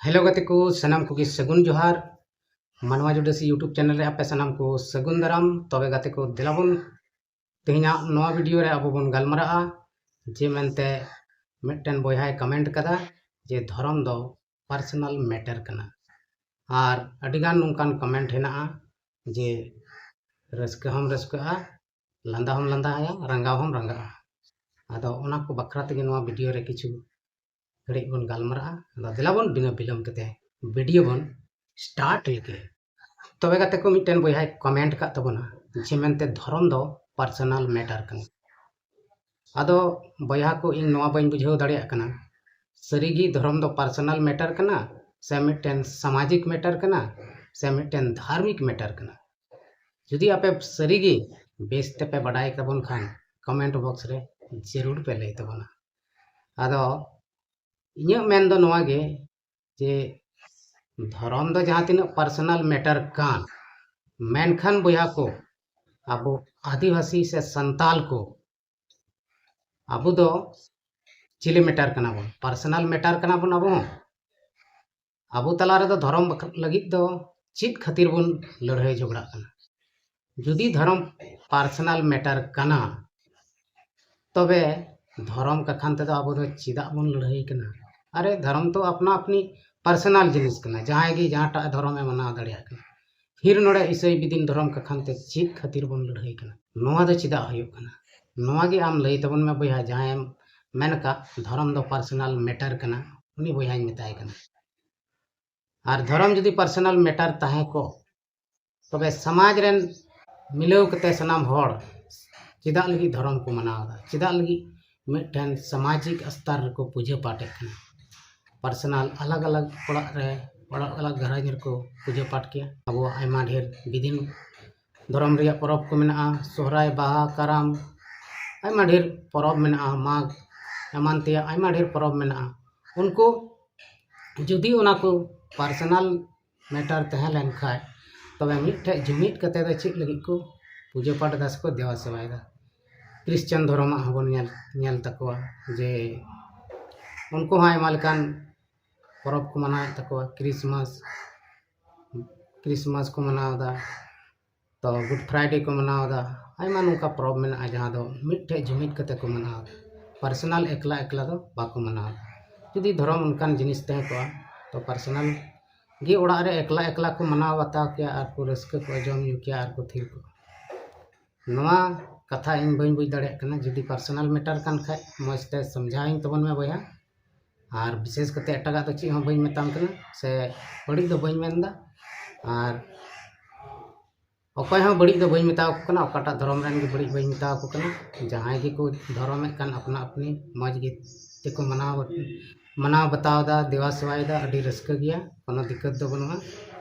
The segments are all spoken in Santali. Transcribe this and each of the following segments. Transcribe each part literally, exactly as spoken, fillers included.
ᱦᱮᱞᱳ ᱜᱟᱛᱮ ᱠᱚ, ᱥᱟᱱᱟᱢ ᱠᱚᱜᱮ ᱥᱟᱹᱜᱩᱱ ᱡᱚᱦᱟᱨ᱾ ᱢᱟᱱᱣᱟ ᱡᱩᱰᱟᱹᱥᱤ YouTube ᱪᱮᱱᱮᱞ ᱨᱮ ᱟᱯᱮ ᱥᱟᱱᱟᱢ ᱠᱚ ᱥᱟᱹᱜᱩᱱ ᱫᱟᱨᱟᱢ᱾ ᱛᱚᱵᱮ ᱜᱟᱛᱮ ᱠᱚ, ᱫᱮᱞᱟ ᱵᱚᱱ ᱛᱮᱦᱮᱧᱟᱜ ᱱᱚᱣᱟ ᱵᱷᱤᱰᱤᱭᱳ ᱨᱮ ᱟᱵᱚ ᱵᱚᱱ ᱜᱟᱞᱢᱟᱨᱟᱜᱼᱟ ᱡᱮ ᱢᱮᱱᱛᱮ ᱢᱤᱫᱴᱮᱱ ᱵᱚᱭᱦᱟᱭ ᱠᱚᱢᱮᱱᱴ ᱠᱟᱫᱟ ᱡᱮ ᱫᱷᱚᱨᱚᱢ ᱫᱚ ᱯᱟᱨᱥᱚᱱᱟᱞ ᱢᱮᱴᱟᱨ ᱠᱟᱱᱟ᱾ ᱟᱨ ᱟᱹᱰᱤᱜᱟᱱ ᱱᱚᱝᱠᱟᱱ ᱠᱚᱢᱮᱱᱴ ᱦᱮᱱᱟᱜᱼᱟ ᱡᱮ ᱨᱟᱹᱥᱠᱟᱹ ᱦᱚᱸᱢ ᱨᱟᱹᱥᱠᱟᱹᱜᱼᱟ, ᱞᱟᱸᱫᱟ ᱦᱚᱸᱢ ᱞᱟᱸᱫᱟᱭᱟ, ᱨᱟᱸᱜᱟᱣ ᱦᱚᱸᱢ ᱨᱟᱸᱜᱟᱜᱼᱟ᱾ ᱟᱫᱚ ᱚᱱᱟ ᱠᱚ ᱵᱟᱠᱷᱨᱟ ᱛᱮᱜᱮ ᱱᱚᱣᱟ ᱵᱷᱤᱰᱤᱭᱳ ᱨᱮ ᱠᱤᱪᱷᱩ ᱜᱷᱟᱹᱲᱤᱡ ᱵᱚᱱ ᱜᱟᱞᱢᱟᱨᱟᱜᱼᱟ᱾ ᱟᱫᱚ ᱫᱮᱞᱟ ᱵᱚᱱ ᱵᱤᱱᱟᱹ ᱵᱤᱞᱚᱢ ᱠᱟᱛᱮ ᱵᱷᱤᱰᱤᱭᱳ ᱵᱚᱱ ᱥᱴᱟᱨᱴ ᱞᱮᱜᱮ᱾ ᱛᱚᱵᱮ ᱜᱟᱛᱮ ᱠᱚ, ᱢᱤᱫᱴᱮᱱ ᱵᱚᱭᱦᱟᱭ ᱠᱚᱢᱮᱱᱴ ᱠᱟᱜ ᱛᱟᱵᱚᱱᱟ ᱡᱮ ᱢᱮᱱᱛᱮ ᱫᱷᱚᱨᱚᱢ ᱫᱚ ᱯᱟᱨᱥᱚᱱᱟᱞ ᱢᱮᱴᱟᱨ ᱠᱟᱱᱟ᱾ ᱟᱫᱚ ᱵᱚᱭᱦᱟ ᱠᱚ, ᱤᱧ ᱱᱚᱣᱟ ᱵᱟᱹᱧ ᱵᱩᱡᱷᱟᱹᱣ ᱫᱟᱲᱮᱭᱟᱜ ᱠᱟᱱᱟ, ᱥᱟᱹᱨᱤᱜᱮ ᱫᱷᱚᱨᱚᱢ ᱫᱚ ᱯᱟᱨᱥᱚᱱᱟᱞ ᱢᱮᱴᱟᱨ ᱠᱟᱱᱟ ᱥᱮ ᱢᱤᱫᱴᱮᱱ ᱥᱟᱢᱟᱡᱤᱠ ᱢᱮᱴᱟᱨ ᱠᱟᱱᱟ ᱥᱮ ᱢᱤᱫᱴᱮᱱ ᱫᱷᱟᱨᱢᱤᱠ ᱢᱮᱴᱟᱨ ᱠᱟᱱᱟ? ᱡᱩᱫᱤ ᱟᱯᱮ ᱥᱟᱹᱨᱤᱜᱮ ᱵᱮᱥ ᱛᱮᱯᱮ ᱵᱟᱰᱟᱭ ᱛᱟᱵᱚᱱ ᱠᱷᱟᱱ, ᱠᱚᱢᱮᱱᱴ ᱵᱚᱠᱥ ᱨᱮ ᱡᱟᱹᱨᱩᱲ ᱯᱮ ᱞᱟᱹᱭ ᱛᱟᱵᱚᱱᱟ᱾ ᱟᱫᱚ ᱤᱧᱟᱹᱜ ᱢᱮᱱ ᱫᱚ ᱱᱚᱣᱟ ᱜᱮ ᱡᱮ ᱫᱷᱚᱨᱚᱢ ᱫᱚ ᱡᱟᱦᱟᱸ ᱛᱤᱱᱟᱹᱜ ᱯᱟᱨᱥᱚᱱᱟᱞ ᱢᱮᱴᱟᱨ ᱠᱟᱱ, ᱢᱮᱱᱠᱷᱟᱱ ᱵᱚᱭᱦᱟ ᱠᱚ, ᱟᱵᱚ ᱟᱹᱫᱤᱵᱟᱹᱥᱤ ᱥᱮ ᱥᱟᱱᱛᱟᱞ ᱠᱚ, ᱟᱵᱚ ᱫᱚ ᱪᱤᱞᱤ ᱢᱮᱴᱟᱨ ᱠᱟᱱᱟ ᱵᱚᱱ? ᱯᱟᱨᱥᱚᱱᱟᱞ ᱢᱮᱴᱟᱨ ᱠᱟᱱᱟ ᱵᱚᱱ ᱟᱵᱚ ᱦᱚᱸ᱾ ᱟᱵᱚ ᱛᱟᱞᱟ ᱨᱮᱫᱚ ᱫᱷᱚᱨᱚᱢ ᱵᱟᱠᱷ-, ᱞᱟᱹᱜᱤᱫ ᱫᱚ ᱪᱮᱫ ᱠᱷᱟᱹᱛᱤᱨ ᱵᱚᱱ ᱞᱟᱹᱲᱦᱟᱹᱭ ᱡᱷᱚᱜᱽᱲᱟᱜ ᱠᱟᱱᱟ? ᱡᱩᱫᱤ ᱫᱷᱚᱨᱚᱢ ᱯᱟᱨᱥᱚᱱᱟᱞ ᱢᱮᱴᱟᱨ ᱠᱟᱱᱟ, ᱛᱚᱵᱮ ᱫᱷᱚᱨᱚᱢ ᱠᱟᱠᱷᱟᱱ ᱛᱮᱫᱚ ᱟᱵᱚ ᱫᱚ ᱪᱮᱫᱟᱜ ᱵᱚᱱ ᱞᱟᱹᱲᱦᱟᱹᱭ ᱠᱟᱱᱟ? ᱟᱨᱮ, ᱫᱷᱚᱨᱚᱢ ᱛᱚ ᱟᱯᱱᱟ ᱟᱯᱱᱤ ᱯᱟᱨᱥᱚᱱᱟᱞ ᱡᱤᱱᱤᱥ ᱠᱟᱱᱟ, ᱡᱟᱦᱟᱸᱭ ᱜᱮ ᱡᱟᱦᱟᱸᱴᱟᱜ ᱫᱷᱚᱨᱚᱢᱮ ᱢᱟᱱᱟᱣ ᱫᱟᱲᱮᱭᱟᱜ ᱠᱟᱱᱟ᱾ ᱯᱷᱤᱨ ᱱᱚᱰᱮ ᱤᱥᱟᱹᱭ ᱵᱤᱫᱤᱱ ᱫᱷᱚᱨᱚᱢ ᱠᱟᱠᱷᱟᱱ ᱛᱮ ᱪᱮᱫ ᱠᱷᱟᱹᱛᱤᱨ ᱵᱚᱱ ᱞᱟᱹᱲᱦᱟᱹᱭ ᱠᱟᱱᱟ? ᱱᱚᱣᱟ ᱫᱚ ᱪᱮᱫᱟᱜ ᱦᱩᱭᱩᱜ ᱠᱟᱱᱟ? ᱱᱚᱣᱟ ᱜᱮ ᱟᱢ ᱞᱟᱹᱭ ᱛᱟᱵᱚᱱ ᱢᱮ ᱵᱚᱭᱦᱟ, ᱡᱟᱦᱟᱸᱭᱮᱢ ᱢᱮᱱ ᱟᱠᱟᱫ ᱫᱷᱚᱨᱚᱢ ᱫᱚ ᱯᱟᱨᱥᱚᱱᱟᱞ ᱢᱮᱴᱟᱨ ᱠᱟᱱᱟ, ᱩᱱᱤ ᱵᱚᱭᱦᱟᱧ ᱢᱮᱛᱟᱭ ᱠᱟᱱᱟ᱾ ᱟᱨ ᱫᱷᱚᱨᱚᱢ ᱡᱩᱫᱤ ᱯᱟᱨᱥᱚᱱᱟᱞ ᱢᱮᱴᱟᱨ ᱛᱟᱦᱮᱸ ᱠᱚᱜ, ᱛᱚᱵᱮ ᱥᱚᱢᱟᱡᱽ ᱨᱮᱱ ᱢᱤᱞᱟᱹᱣ ᱠᱟᱛᱮ ᱥᱟᱱᱟᱢ ᱦᱚᱲ ᱪᱮᱫᱟᱜ ᱞᱟᱹᱜᱤᱫ ᱫᱷᱚᱨᱚᱢ ᱠᱚ ᱢᱟᱱᱟᱣ ᱮᱫᱟ? ᱪᱮᱫᱟᱜ ᱞᱟᱹᱜᱤᱫ ᱢᱤᱫᱴᱮᱱ ᱥᱟᱢᱟᱡᱤᱠ ᱥᱛᱚᱨ ᱨᱮᱠᱚ ᱯᱩᱡᱟᱹ ᱯᱟᱴᱮᱫ ᱠᱟᱱᱟ? ᱯᱟᱨᱥᱚᱱᱟᱞ ᱟᱞᱟᱜᱽ ᱟᱞᱟᱜᱽ ᱚᱲᱟᱜ ᱨᱮ, ᱚᱲᱟᱜ ᱟᱞᱟᱜᱽ ᱜᱷᱟᱨᱚᱸᱡᱽ ᱨᱮᱠᱚ ᱯᱩᱡᱟᱹ ᱯᱟᱴ ᱠᱮᱭᱟ᱾ ᱟᱵᱚᱣᱟᱜ ᱟᱭᱢᱟ ᱰᱷᱮᱨ ᱵᱤᱫᱤᱱ ᱫᱷᱚᱨᱚᱢ ᱨᱮᱭᱟᱜ ᱯᱚᱨᱚᱵᱽ ᱠᱚ ᱢᱮᱱᱟᱜᱼᱟ, ᱥᱚᱦᱨᱟᱭ, ᱵᱟᱦᱟ, ᱠᱟᱨᱟᱢ, ᱟᱭᱢᱟ ᱰᱷᱮᱨ ᱯᱚᱨᱚᱵᱽ ᱢᱮᱱᱟᱜᱼᱟ, ᱢᱟᱜᱽ ᱮᱢᱟᱱ ᱛᱮᱭᱟᱜ ᱟᱭᱢᱟ ᱰᱷᱮᱨ ᱯᱚᱨᱚᱵᱽ ᱢᱮᱱᱟᱜᱼᱟ᱾ ᱩᱱᱠᱩ ᱡᱩᱫᱤ ᱚᱱᱟ ᱠᱚ ᱯᱟᱨᱥᱚᱱᱟᱞ ᱢᱮᱴᱟᱨ ᱛᱟᱦᱮᱸ ᱞᱮᱱ ᱠᱷᱟᱡ, ᱛᱚᱵᱮ ᱢᱤᱫᱴᱷᱮᱡ ᱡᱩᱢᱤᱫ ᱠᱟᱛᱮ ᱫᱚ ᱪᱮᱫ ᱞᱟᱹᱜᱤᱫ ᱠᱚ ᱯᱩᱡᱟᱹ ᱯᱟᱴ ᱮᱫᱟ ᱥᱮᱠᱚ ᱫᱮᱵᱟ ᱥᱮᱵᱟᱭᱮᱫᱟ? ᱠᱨᱤᱥᱪᱟᱱ ᱫᱷᱚᱨᱚᱢᱟᱜ ᱦᱚᱸᱵᱚᱱ ᱧᱮᱞ, ᱧᱮᱞ ᱛᱟᱠᱚᱣᱟ ᱡᱮ ᱩᱱᱠᱩ ᱦᱚᱸ ᱟᱭᱢᱟ ᱞᱮᱠᱟᱱ ᱯᱚᱨᱚᱵᱽ ᱠᱚ ᱢᱟᱱᱟᱣᱮᱫ ᱛᱟᱠᱚᱣᱟ, ᱠᱨᱤᱥᱢᱟᱥ, ᱠᱨᱤᱥᱢᱟᱥ ᱠᱚ ᱢᱟᱱᱟᱣ ᱮᱫᱟ, ᱛᱚ Good Friday ᱠᱚ ᱢᱟᱱᱟᱣ ᱮᱫᱟ᱾ ᱟᱭᱢᱟ ᱱᱚᱝᱠᱟ ᱯᱚᱨᱚᱵᱽ ᱢᱮᱱᱟᱜᱼᱟ ᱡᱟᱦᱟᱸ ᱫᱚ ᱢᱤᱫᱴᱷᱮᱡ ᱡᱩᱢᱤᱫ ᱠᱟᱛᱮ ᱠᱚ ᱢᱟᱱᱟᱣ ᱮᱫᱟ᱾ ᱯᱟᱨᱥᱚᱱᱟᱞ ᱮᱠᱞᱟ ᱮᱠᱞᱟ ᱫᱚ ᱵᱟᱠᱚ ᱢᱟᱱᱟᱣ ᱮᱫᱟ᱾ ᱡᱩᱫᱤ ᱫᱷᱚᱨᱚᱢ ᱚᱱᱠᱟᱱ ᱡᱤᱱᱤᱥ ᱛᱟᱦᱮᱸ ᱠᱚᱜᱼᱟ, ᱛᱚ ᱯᱟᱨᱥᱚᱱᱟᱞ ᱜᱮ ᱚᱲᱟᱜ ᱨᱮ ᱮᱠᱞᱟ ᱮᱠᱞᱟ ᱠᱚ ᱢᱟᱱᱟᱣ ᱵᱟᱛᱟᱣ ᱠᱮᱭᱟ ᱟᱨ ᱠᱚ ᱨᱟᱹᱥᱠᱟᱹ ᱠᱚᱜᱼᱟ, ᱡᱚᱢ ᱧᱩ ᱠᱮᱭᱟ ᱟᱨ ᱠᱚ ᱛᱷᱤᱨ ᱠᱚᱜᱼᱟ᱾ ᱱᱚᱣᱟ ᱠᱟᱛᱷᱟ ᱤᱧ ᱵᱟᱹᱧ ᱵᱩᱡᱽ ᱫᱟᱲᱮᱭᱟᱜ ᱠᱟᱱᱟ᱾ ᱡᱩᱫᱤ ᱯᱟᱨᱥᱚᱱᱟᱞ ᱢᱮᱴᱟᱨ ᱠᱟᱱ ᱠᱷᱟᱡ ᱢᱚᱡᱽ ᱛᱮ ᱥᱚᱢᱡᱷᱟᱣ ᱤᱧ ᱛᱟᱵᱚᱱ ᱢᱮ ᱵᱚᱭᱦᱟ᱾ ᱟᱨ ᱵᱤᱥᱮᱥ ᱠᱟᱛᱮ ᱮᱴᱟᱜᱟᱜ ᱫᱚ ᱪᱮᱫ ᱦᱚᱸ ᱵᱟᱹᱧ ᱢᱮᱛᱟᱢ ᱠᱟᱱᱟ, ᱥᱮ ᱵᱟᱹᱲᱤᱡ ᱫᱚ ᱵᱟᱹᱧ ᱢᱮᱱᱫᱟ᱾ ᱟᱨ ᱚᱠᱚᱭ ᱦᱚᱸ ᱵᱟᱹᱲᱤᱡ ᱫᱚ ᱵᱟᱹᱧ ᱢᱮᱛᱟᱣ ᱠᱚ ᱠᱟᱱᱟ, ᱚᱠᱟᱴᱟᱜ ᱫᱷᱚᱨᱚᱢ ᱨᱮᱱ ᱜᱮ ᱵᱟᱹᱲᱤᱡ ᱵᱟᱹᱧ ᱢᱮᱛᱟᱣ ᱠᱚ ᱠᱟᱱᱟ᱾ ᱡᱟᱦᱟᱸᱭ ᱜᱮᱠᱚ ᱫᱷᱚᱨᱚᱢᱮᱫ ᱠᱟᱱ ᱟᱯᱱᱟ ᱟᱯᱱᱤ ᱢᱚᱡᱽ ᱜᱮ ᱛᱮᱠᱚ ᱢᱟᱱᱟᱣ ᱢᱟᱱᱟᱣ ᱵᱟᱛᱟᱣ ᱮᱫᱟ, ᱫᱮᱵᱟ ᱥᱮᱵᱟᱭᱮᱫᱟ, ᱟᱹᱰᱤ ᱨᱟᱹᱥᱠᱟᱹ ᱜᱮᱭᱟ, ᱠᱳᱱᱳ ᱫᱤᱠᱠᱟᱹᱛ ᱫᱚ ᱵᱟᱹᱱᱩᱜᱼᱟ᱾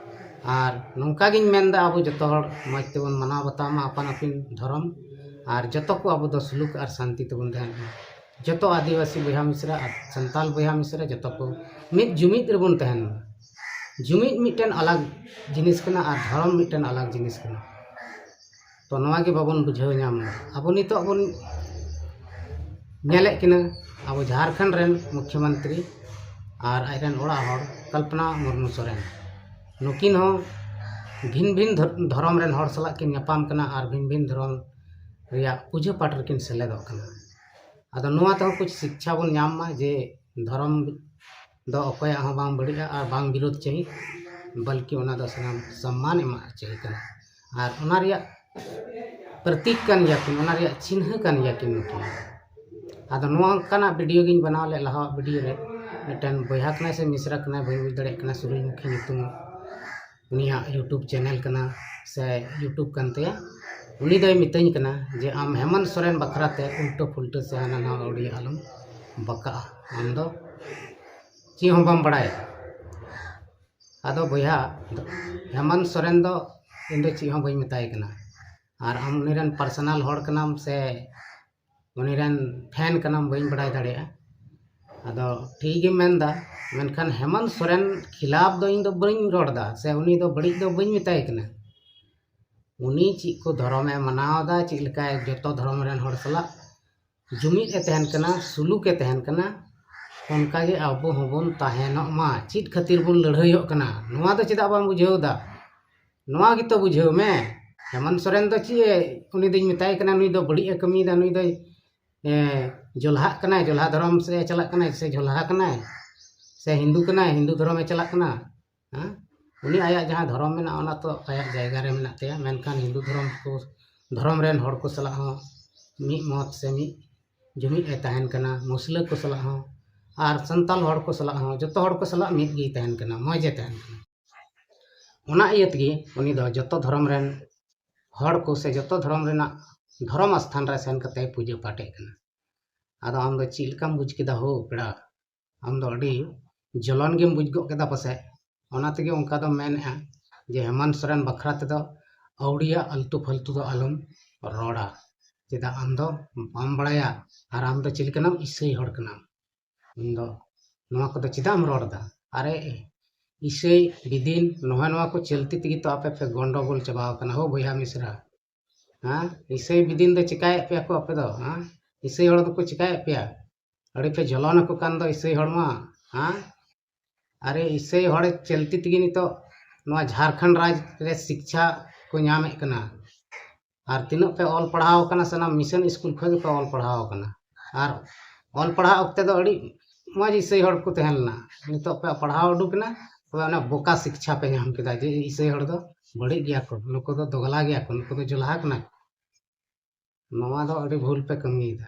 ᱟᱨ ᱱᱚᱝᱠᱟ ᱜᱤᱧ ᱢᱮᱱᱫᱟ, ᱟᱵᱚ ᱡᱚᱛᱚ ᱦᱚᱲ ᱢᱚᱡᱽ ᱛᱮᱵᱚᱱ ᱢᱟᱱᱟᱣ ᱵᱟᱛᱟᱣ ᱢᱟ ᱟᱯᱟᱱ ᱟᱹᱯᱤᱱ ᱫᱷᱚᱨᱚᱢ, ᱟᱨ ᱡᱚᱛᱚ ᱠᱚ ᱟᱵᱚ ᱫᱚ ᱥᱩᱞᱩᱠ ᱟᱨ ᱥᱟᱱᱛᱤ ᱛᱮᱵᱚᱱ ᱛᱟᱦᱮᱱ ᱢᱟ᱾ ᱡᱚᱛᱚ ᱟᱹᱫᱤᱵᱟᱹᱥᱤ ᱵᱚᱭᱦᱟ ᱢᱤᱥᱨᱟ ᱟᱨ ᱥᱟᱱᱛᱟᱞ ᱵᱚᱭᱦᱟ ᱢᱤᱥᱨᱟ ᱡᱚᱛᱚ ᱠᱚ ᱢᱤᱫ ᱡᱩᱢᱤᱫ ᱨᱮᱵᱚᱱ ᱛᱟᱦᱮᱱ ᱢᱟ᱾ ᱡᱩᱢᱤᱫ ᱢᱤᱫᱴᱮᱱ ᱟᱞᱟᱜᱽ ᱡᱤᱱᱤᱥ ᱠᱟᱱᱟ ᱟᱨ ᱫᱷᱚᱨᱚᱢ ᱢᱤᱫᱴᱮᱱ ᱟᱞᱟᱜᱽ ᱡᱤᱱᱤᱥ ᱠᱟᱱᱟ᱾ ᱛᱚ ᱱᱚᱣᱟ ᱜᱮ ᱵᱟᱵᱚᱱ ᱵᱩᱡᱷᱟᱹᱣ ᱧᱟᱢ ᱮᱫᱟ᱾ ᱟᱵᱚ ᱱᱤᱛᱚᱜ ᱵᱚᱱ ᱧᱮᱞᱮᱫ ᱠᱤᱱᱟ ᱟᱵᱚ ᱡᱷᱟᱲᱠᱷᱚᱸᱰ ᱨᱮᱱ ᱢᱩᱠᱷᱭᱚᱢᱚᱱᱛᱨᱤ ᱟᱨ ᱟᱡ ᱨᱮᱱ ᱚᱲᱟᱜ ᱦᱚᱲ ᱠᱚᱞᱯᱚᱱᱟ ᱢᱩᱨᱢᱩ ᱥᱚᱨᱮᱱ, ᱱᱩᱠᱤᱱ ᱦᱚᱸ ᱵᱷᱤᱱ ᱵᱷᱤᱱ ᱫᱷᱚ-, ᱫᱷᱚᱨᱚᱢ ᱨᱮᱱ ᱦᱚᱲ ᱥᱟᱞᱟᱜ ᱠᱤᱱ ᱧᱟᱯᱟᱢ ᱠᱟᱱᱟ ᱟᱨ ᱵᱷᱤᱱ ᱵᱷᱤᱱ ᱫᱷᱚᱨᱚᱢ ᱨᱮᱭᱟᱜ ᱯᱩᱡᱟᱹ ᱯᱟᱴ ᱨᱮᱠᱤᱱ ᱥᱮᱞᱮᱫᱚᱜ ᱠᱟᱱᱟ᱾ ᱟᱫᱚ ᱱᱚᱣᱟ ᱛᱮᱦᱚᱸ ᱠᱩᱪ ᱥᱤᱠᱪᱷᱟ ᱵᱚᱱ ᱧᱟᱢ ᱢᱟ ᱡᱮ ᱫᱷᱚᱨᱚᱢ ᱫᱚ ᱚᱠᱚᱭᱟᱜ ᱦᱚᱸ ᱵᱟᱝ ᱵᱟᱹᱲᱤᱡᱼᱟ ᱟᱨ ᱵᱟᱝ ᱵᱤᱨᱳᱫᱷ ᱪᱟᱹᱦᱤ, ᱵᱚᱞᱠᱤ ᱚᱱᱟ ᱫᱚ ᱥᱟᱱᱟᱢ ᱥᱚᱢᱢᱟᱱ ᱮᱢᱟᱜ ᱪᱟᱹᱦᱤ ᱠᱟᱱᱟ᱾ ᱟᱨ ᱚᱱᱟ ᱨᱮᱭᱟᱜ ᱯᱨᱚᱛᱤᱠ ᱠᱟᱱ ᱜᱮᱭᱟ ᱠᱤᱱ, ᱚᱱᱟ ᱨᱮᱭᱟᱜ ᱪᱤᱱᱦᱟᱹ ᱠᱟᱱ ᱜᱮᱭᱟ ᱠᱤᱱ ᱱᱩᱠᱤᱱ᱾ ᱟᱫᱚ ᱱᱚᱣᱟ ᱚᱱᱠᱟᱱᱟᱜ ᱵᱷᱤᱰᱤᱭᱳ ᱜᱤᱧ ᱵᱮᱱᱟᱣ ᱞᱮᱫ ᱞᱟᱦᱟᱣᱟᱜ ᱵᱷᱤᱰᱤᱭᱳ ᱨᱮ, ᱢᱤᱫᱴᱮᱱ ᱵᱚᱭᱦᱟ ᱠᱟᱱᱟᱭ ᱥᱮ ᱢᱤᱥᱨᱟ ᱠᱟᱱᱟᱭ ᱵᱟᱹᱧ ᱵᱩᱡᱽ ᱫᱟᱲᱮᱭᱟᱜ ᱠᱟᱱᱟ, ᱥᱩᱨᱩᱡᱽᱢᱩᱠᱷᱤ ᱧᱩᱛᱩᱢ ᱩᱱᱤᱭᱟᱜ YouTube ᱪᱮᱱᱮᱞ ᱠᱟᱱᱟ ᱥᱮ YouTube ᱠᱟᱱ ᱛᱟᱭᱟ᱾ ᱩᱱᱤ ᱫᱚᱭ ᱢᱤᱛᱟᱹᱧ ᱠᱟᱱᱟ ᱡᱮ ᱟᱢ ᱦᱮᱢᱚᱱᱛ ᱥᱚᱨᱮᱱ ᱵᱟᱠᱷᱨᱟ ᱛᱮ ᱩᱞᱴᱟᱹ ᱯᱷᱩᱞᱴᱟᱹ ᱥᱮ ᱦᱟᱱᱟ ᱱᱟᱣᱟ ᱟᱹᱣᱲᱤᱭᱟᱹ ᱟᱞᱚᱢ ᱵᱟᱠᱟᱜᱼᱟ, ᱟᱢ ᱫᱚ ᱪᱮᱫ ᱦᱚᱸ ᱵᱟᱢ ᱵᱟᱲᱟᱭᱟ᱾ ᱟᱫᱚ ᱵᱚᱭᱦᱟ, ᱦᱮᱢᱚᱱᱛ ᱥᱚᱨᱮᱱ ᱫᱚ ᱤᱧ ᱫᱚ ᱪᱮᱫ ᱦᱚᱸ ᱵᱟᱹᱧ ᱢᱮᱛᱟᱭ ᱠᱟᱱᱟ᱾ ᱟᱨ ᱟᱢ ᱩᱱᱤ ᱨᱮᱱ ᱯᱟᱨᱥᱚᱱᱟᱞ ᱦᱚᱲ ᱠᱟᱱᱟᱢ ᱥᱮ ᱩᱱᱤ ᱨᱮᱱ ᱯᱷᱮᱱ ᱠᱟᱱᱟᱢ ᱵᱟᱹᱧ ᱵᱟᱲᱟᱭ ᱫᱟᱲᱮᱭᱟᱜᱼᱟ᱾ ᱟᱫᱚ ᱴᱷᱤᱠ ᱜᱮᱢ ᱢᱮᱱᱫᱟ, ᱢᱮᱱᱠᱷᱟᱱ ᱦᱮᱢᱚᱱᱛ ᱥᱚᱨᱮᱱ ᱠᱷᱤᱞᱟᱯ ᱫᱚ ᱤᱧ ᱫᱚ ᱵᱟᱹᱧ ᱨᱚᱲ ᱮᱫᱟ ᱥᱮ ᱩᱱᱤ ᱫᱚ ᱵᱟᱹᱲᱤᱡ ᱫᱚ ᱵᱟᱹᱧ ᱢᱮᱛᱟᱭ ᱠᱟᱱᱟ᱾ ᱩᱱᱤ ᱪᱮᱫ ᱠᱚ ᱫᱷᱚᱨᱚᱢᱮ ᱢᱟᱱᱟᱣ ᱮᱫᱟ, ᱪᱮᱫ ᱞᱮᱠᱟᱭ ᱡᱚᱛᱚ ᱫᱷᱚᱨᱚᱢ ᱨᱮᱱ ᱦᱚᱲ ᱥᱟᱞᱟᱜ ᱡᱩᱢᱤᱫ ᱮ ᱛᱟᱦᱮᱱ ᱠᱟᱱᱟ, ᱥᱩᱞᱩᱠ ᱮ ᱛᱟᱦᱮᱱ ᱠᱟᱱᱟ, ᱚᱱᱠᱟᱜᱮ ᱟᱵᱚ ᱦᱚᱸᱵᱚᱱ ᱛᱟᱦᱮᱱᱚᱜ ᱢᱟ᱾ ᱪᱮᱫ ᱠᱷᱟᱹᱛᱤᱨ ᱵᱚᱱ ᱞᱟᱹᱲᱦᱟᱹᱭᱚᱜ ᱠᱟᱱᱟ, ᱱᱚᱣᱟ ᱫᱚ ᱪᱮᱫᱟᱜ ᱵᱟᱢ ᱵᱩᱡᱷᱟᱹᱣ ᱮᱫᱟ? ᱱᱚᱣᱟ ᱜᱮᱛᱚ ᱵᱩᱡᱷᱟᱹᱣ ᱢᱮ᱾ ᱦᱮᱢᱚᱱᱛ ᱥᱚᱨᱮᱱ ᱫᱚ ᱪᱮᱫ ᱮ, ᱩᱱᱤ ᱫᱚᱧ ᱢᱮᱛᱟᱭ ᱠᱟᱱᱟ, ᱱᱩᱭ ᱫᱚ ᱵᱟᱹᱲᱤᱡ ᱮ ᱠᱟᱹᱢᱤᱭᱮᱫᱟ, ᱱᱩᱭ ᱫᱚᱭ ᱮ, ᱡᱚᱞᱦᱟᱜ ᱠᱟᱱᱟᱭ, ᱡᱚᱞᱦᱟ ᱫᱷᱚᱨᱚᱢ ᱥᱮᱫ ᱮ ᱪᱟᱞᱟᱜ ᱠᱟᱱᱟᱭ, ᱥᱮ ᱡᱚᱞᱦᱟ ᱠᱟᱱᱟᱭ, ᱥᱮ ᱦᱤᱱᱫᱩ ᱠᱟᱱᱟᱭ, ᱦᱤᱱᱫᱩ ᱫᱷᱚᱨᱚᱢ ᱮ ᱪᱟᱞᱟᱜ ᱠᱟᱱᱟ᱾ ᱦᱮᱸ? ᱩᱱᱤ ᱟᱭᱟᱜ ᱡᱟᱦᱟᱸ ᱫᱷᱚᱨᱚᱢ ᱢᱮᱱᱟᱜᱼᱟ, ᱚᱱᱟ ᱛᱚ ᱟᱭᱟᱜ ᱡᱟᱭᱜᱟ ᱨᱮ ᱢᱮᱱᱟᱜ ᱛᱟᱭᱟ, ᱢᱮᱱᱠᱷᱟᱱ ᱦᱤᱱᱫᱩ ᱫᱷᱚᱨᱚᱢ ᱠᱚ, ᱫᱷᱚᱨᱚᱢ ᱨᱮᱱ ᱦᱚᱲ ᱠᱚ ᱥᱟᱞᱟᱜ ᱦᱚᱸ ᱢᱤᱫ ᱢᱚᱛ ᱥᱮ ᱢᱤᱫ ᱡᱩᱢᱤᱫ ᱮ ᱛᱟᱦᱮᱱ ᱠᱟᱱᱟ, ᱢᱩᱥᱞᱟᱹ ᱠᱚ ᱥᱟᱞᱟᱜ ᱦᱚᱸ, ᱟᱨ ᱥᱟᱱᱛᱟᱞ ᱦᱚᱲ ᱠᱚ ᱥᱟᱞᱟᱜ ᱦᱚᱸ, ᱡᱚᱛᱚ ᱦᱚᱲ ᱠᱚ ᱥᱟᱞᱟᱜ ᱢᱤᱫ ᱜᱮᱭ ᱛᱟᱦᱮᱱ ᱠᱟᱱᱟ, ᱢᱚᱡᱽ ᱮ ᱛᱟᱦᱮᱱ ᱠᱟᱱᱟ᱾ ᱚᱱᱟ ᱤᱭᱟᱹ ᱛᱮᱜᱮ ᱩᱱᱤ ᱫᱚ ᱡᱚᱛᱚ ᱫᱷᱚᱨᱚᱢ ᱨᱮᱱ ᱦᱚᱲ ᱠᱚ ᱥᱮ ᱡᱚᱛᱚ ᱫᱷᱚᱨᱚᱢ ᱨᱮᱱᱟᱜ ᱫᱷᱚᱨᱚᱢ ᱟᱥᱛᱷᱟᱱ ᱨᱮ ᱥᱮᱱ ᱠᱟᱛᱮ ᱯᱩᱡᱟᱹ ᱯᱟᱴᱮᱫ ᱠᱟᱱᱟ᱾ ᱟᱫᱚ ᱟᱢ ᱫᱚ ᱪᱮᱫ ᱞᱮᱠᱟᱢ ᱵᱩᱡᱽ ᱠᱮᱫᱟ ᱦᱳ ᱯᱮᱲᱟ? ᱟᱢ ᱫᱚ ᱟᱹᱰᱤ ᱡᱚᱞᱚᱱ ᱜᱮᱢ ᱵᱩᱡᱽ ᱜᱚᱫ ᱠᱮᱫᱟ ᱯᱟᱥᱮᱡ᱾ ᱚᱱᱟ ᱛᱮᱜᱮ ᱚᱱᱠᱟ ᱫᱚ ᱢᱮᱱᱮᱫᱼᱟ ᱡᱮ ᱦᱮᱢᱟᱱᱛ ᱥᱚᱨᱮᱱ ᱵᱟᱠᱷᱨᱟ ᱛᱮᱫᱚ ᱟᱹᱣᱲᱤᱭᱟᱜ ᱟᱞᱛᱩ ᱯᱷᱟᱞᱛᱩ ᱫᱚ ᱟᱞᱚᱢ ᱨᱚᱲᱟ᱾ ᱪᱮᱫᱟᱜ ᱟᱢ ᱫᱚ ᱵᱟᱢ ᱵᱟᱲᱟᱭᱟ, ᱟᱨ ᱟᱢ ᱫᱚ ᱪᱮᱫ ᱞᱮᱠᱟᱱᱟᱢ ᱤᱥᱟᱹᱭ ᱦᱚᱲ ᱠᱟᱱᱟᱢ᱾ ᱤᱧ ᱫᱚ ᱱᱚᱣᱟ ᱠᱚᱫᱚ ᱪᱮᱫᱟᱜ ᱮᱢ ᱨᱚᱲ ᱮᱫᱟ? ᱟᱨᱮ ᱤᱥᱟᱹᱭ ᱵᱤᱫᱤᱱ ᱱᱚᱜᱼᱚᱭ ᱱᱚᱣᱟ ᱠᱚ ᱪᱟᱹᱞᱛᱤ ᱛᱮᱜᱮ ᱛᱚ ᱟᱯᱮ ᱯᱮ ᱜᱚᱱᱰᱚᱜᱳᱞ ᱪᱟᱵᱟᱣ ᱠᱟᱱᱟ ᱦᱳ ᱵᱚᱭᱦᱟ ᱢᱤᱥᱨᱟ᱾ ᱦᱮᱸ, ᱤᱥᱟᱹᱭ ᱵᱤᱫᱤᱱ ᱫᱚ ᱪᱤᱠᱟᱭᱮᱫ ᱯᱮᱭᱟ ᱠᱚ ᱟᱯᱮ ᱫᱚ? ᱦᱮᱸ, ᱤᱥᱟᱹᱭ ᱦᱚᱲ ᱫᱚᱠᱚ ᱪᱤᱠᱟᱭᱮᱫ ᱯᱮᱭᱟ? ᱟᱹᱰᱤ ᱯᱮ ᱡᱚᱞᱚᱱ ᱟᱠᱚ ᱠᱟᱱ ᱫᱚ ᱤᱥᱟᱹᱭ ᱦᱚᱲ ᱢᱟ᱾ ᱦᱮᱸ, ᱟᱨᱮ ᱤᱥᱟᱹᱭ ᱦᱚᱲ ᱪᱟᱹᱞᱛᱤ ᱛᱮᱜᱮ ᱱᱤᱛᱚᱜ ᱱᱚᱣᱟ ᱡᱷᱟᱲᱠᱷᱚᱸᱰ ᱨᱟᱡᱽ ᱨᱮ ᱥᱤᱠᱪᱷᱟ ᱠᱚ ᱧᱟᱢᱮᱫ ᱠᱟᱱᱟ᱾ ᱟᱨ ᱛᱤᱱᱟᱹᱜ ᱯᱮ ᱚᱞ ᱯᱟᱲᱦᱟᱣ ᱟᱠᱟᱱᱟ, ᱥᱟᱱᱟᱢ ᱢᱤᱥᱚᱱ ᱥᱠᱩᱞ ᱠᱷᱚᱱ ᱜᱮᱯᱮ ᱚᱞ ᱯᱟᱲᱦᱟᱣ ᱟᱠᱟᱱᱟ᱾ ᱟᱨ ᱚᱞ ᱯᱟᱲᱦᱟᱣ ᱚᱠᱛᱮ ᱫᱚ ᱟᱹᱰᱤ ᱢᱚᱡᱽ ᱤᱥᱟᱹᱭ ᱦᱚᱲ ᱠᱚ ᱛᱟᱦᱮᱸ ᱞᱮᱱᱟ᱾ ᱱᱤᱛᱚᱜ ᱯᱮ ᱯᱟᱲᱦᱟᱣ ᱩᱰᱩᱠ ᱮᱱᱟ, ᱛᱚᱵᱮ ᱚᱱᱟ ᱵᱚᱠᱟ ᱥᱤᱠᱪᱷᱟ ᱯᱮ ᱧᱟᱢ ᱠᱮᱫᱟ ᱡᱮ ᱤᱥᱟᱹᱭ ᱦᱚᱲ ᱫᱚ ᱵᱟᱹᱲᱤᱡ ᱜᱮᱭᱟ ᱠᱚ, ᱱᱩᱠᱩ ᱫᱚ ᱫᱚᱜᱽᱞᱟ ᱜᱮᱭᱟ ᱠᱚ, ᱱᱩᱠᱩ ᱫᱚ ᱡᱚᱞᱦᱟ ᱠᱟᱱᱟ ᱠᱚ᱾ ᱱᱚᱣᱟ ᱫᱚ ᱟᱹᱰᱤ ᱵᱷᱩᱞ ᱯᱮ ᱠᱟᱹᱢᱤᱭᱮᱫᱟ᱾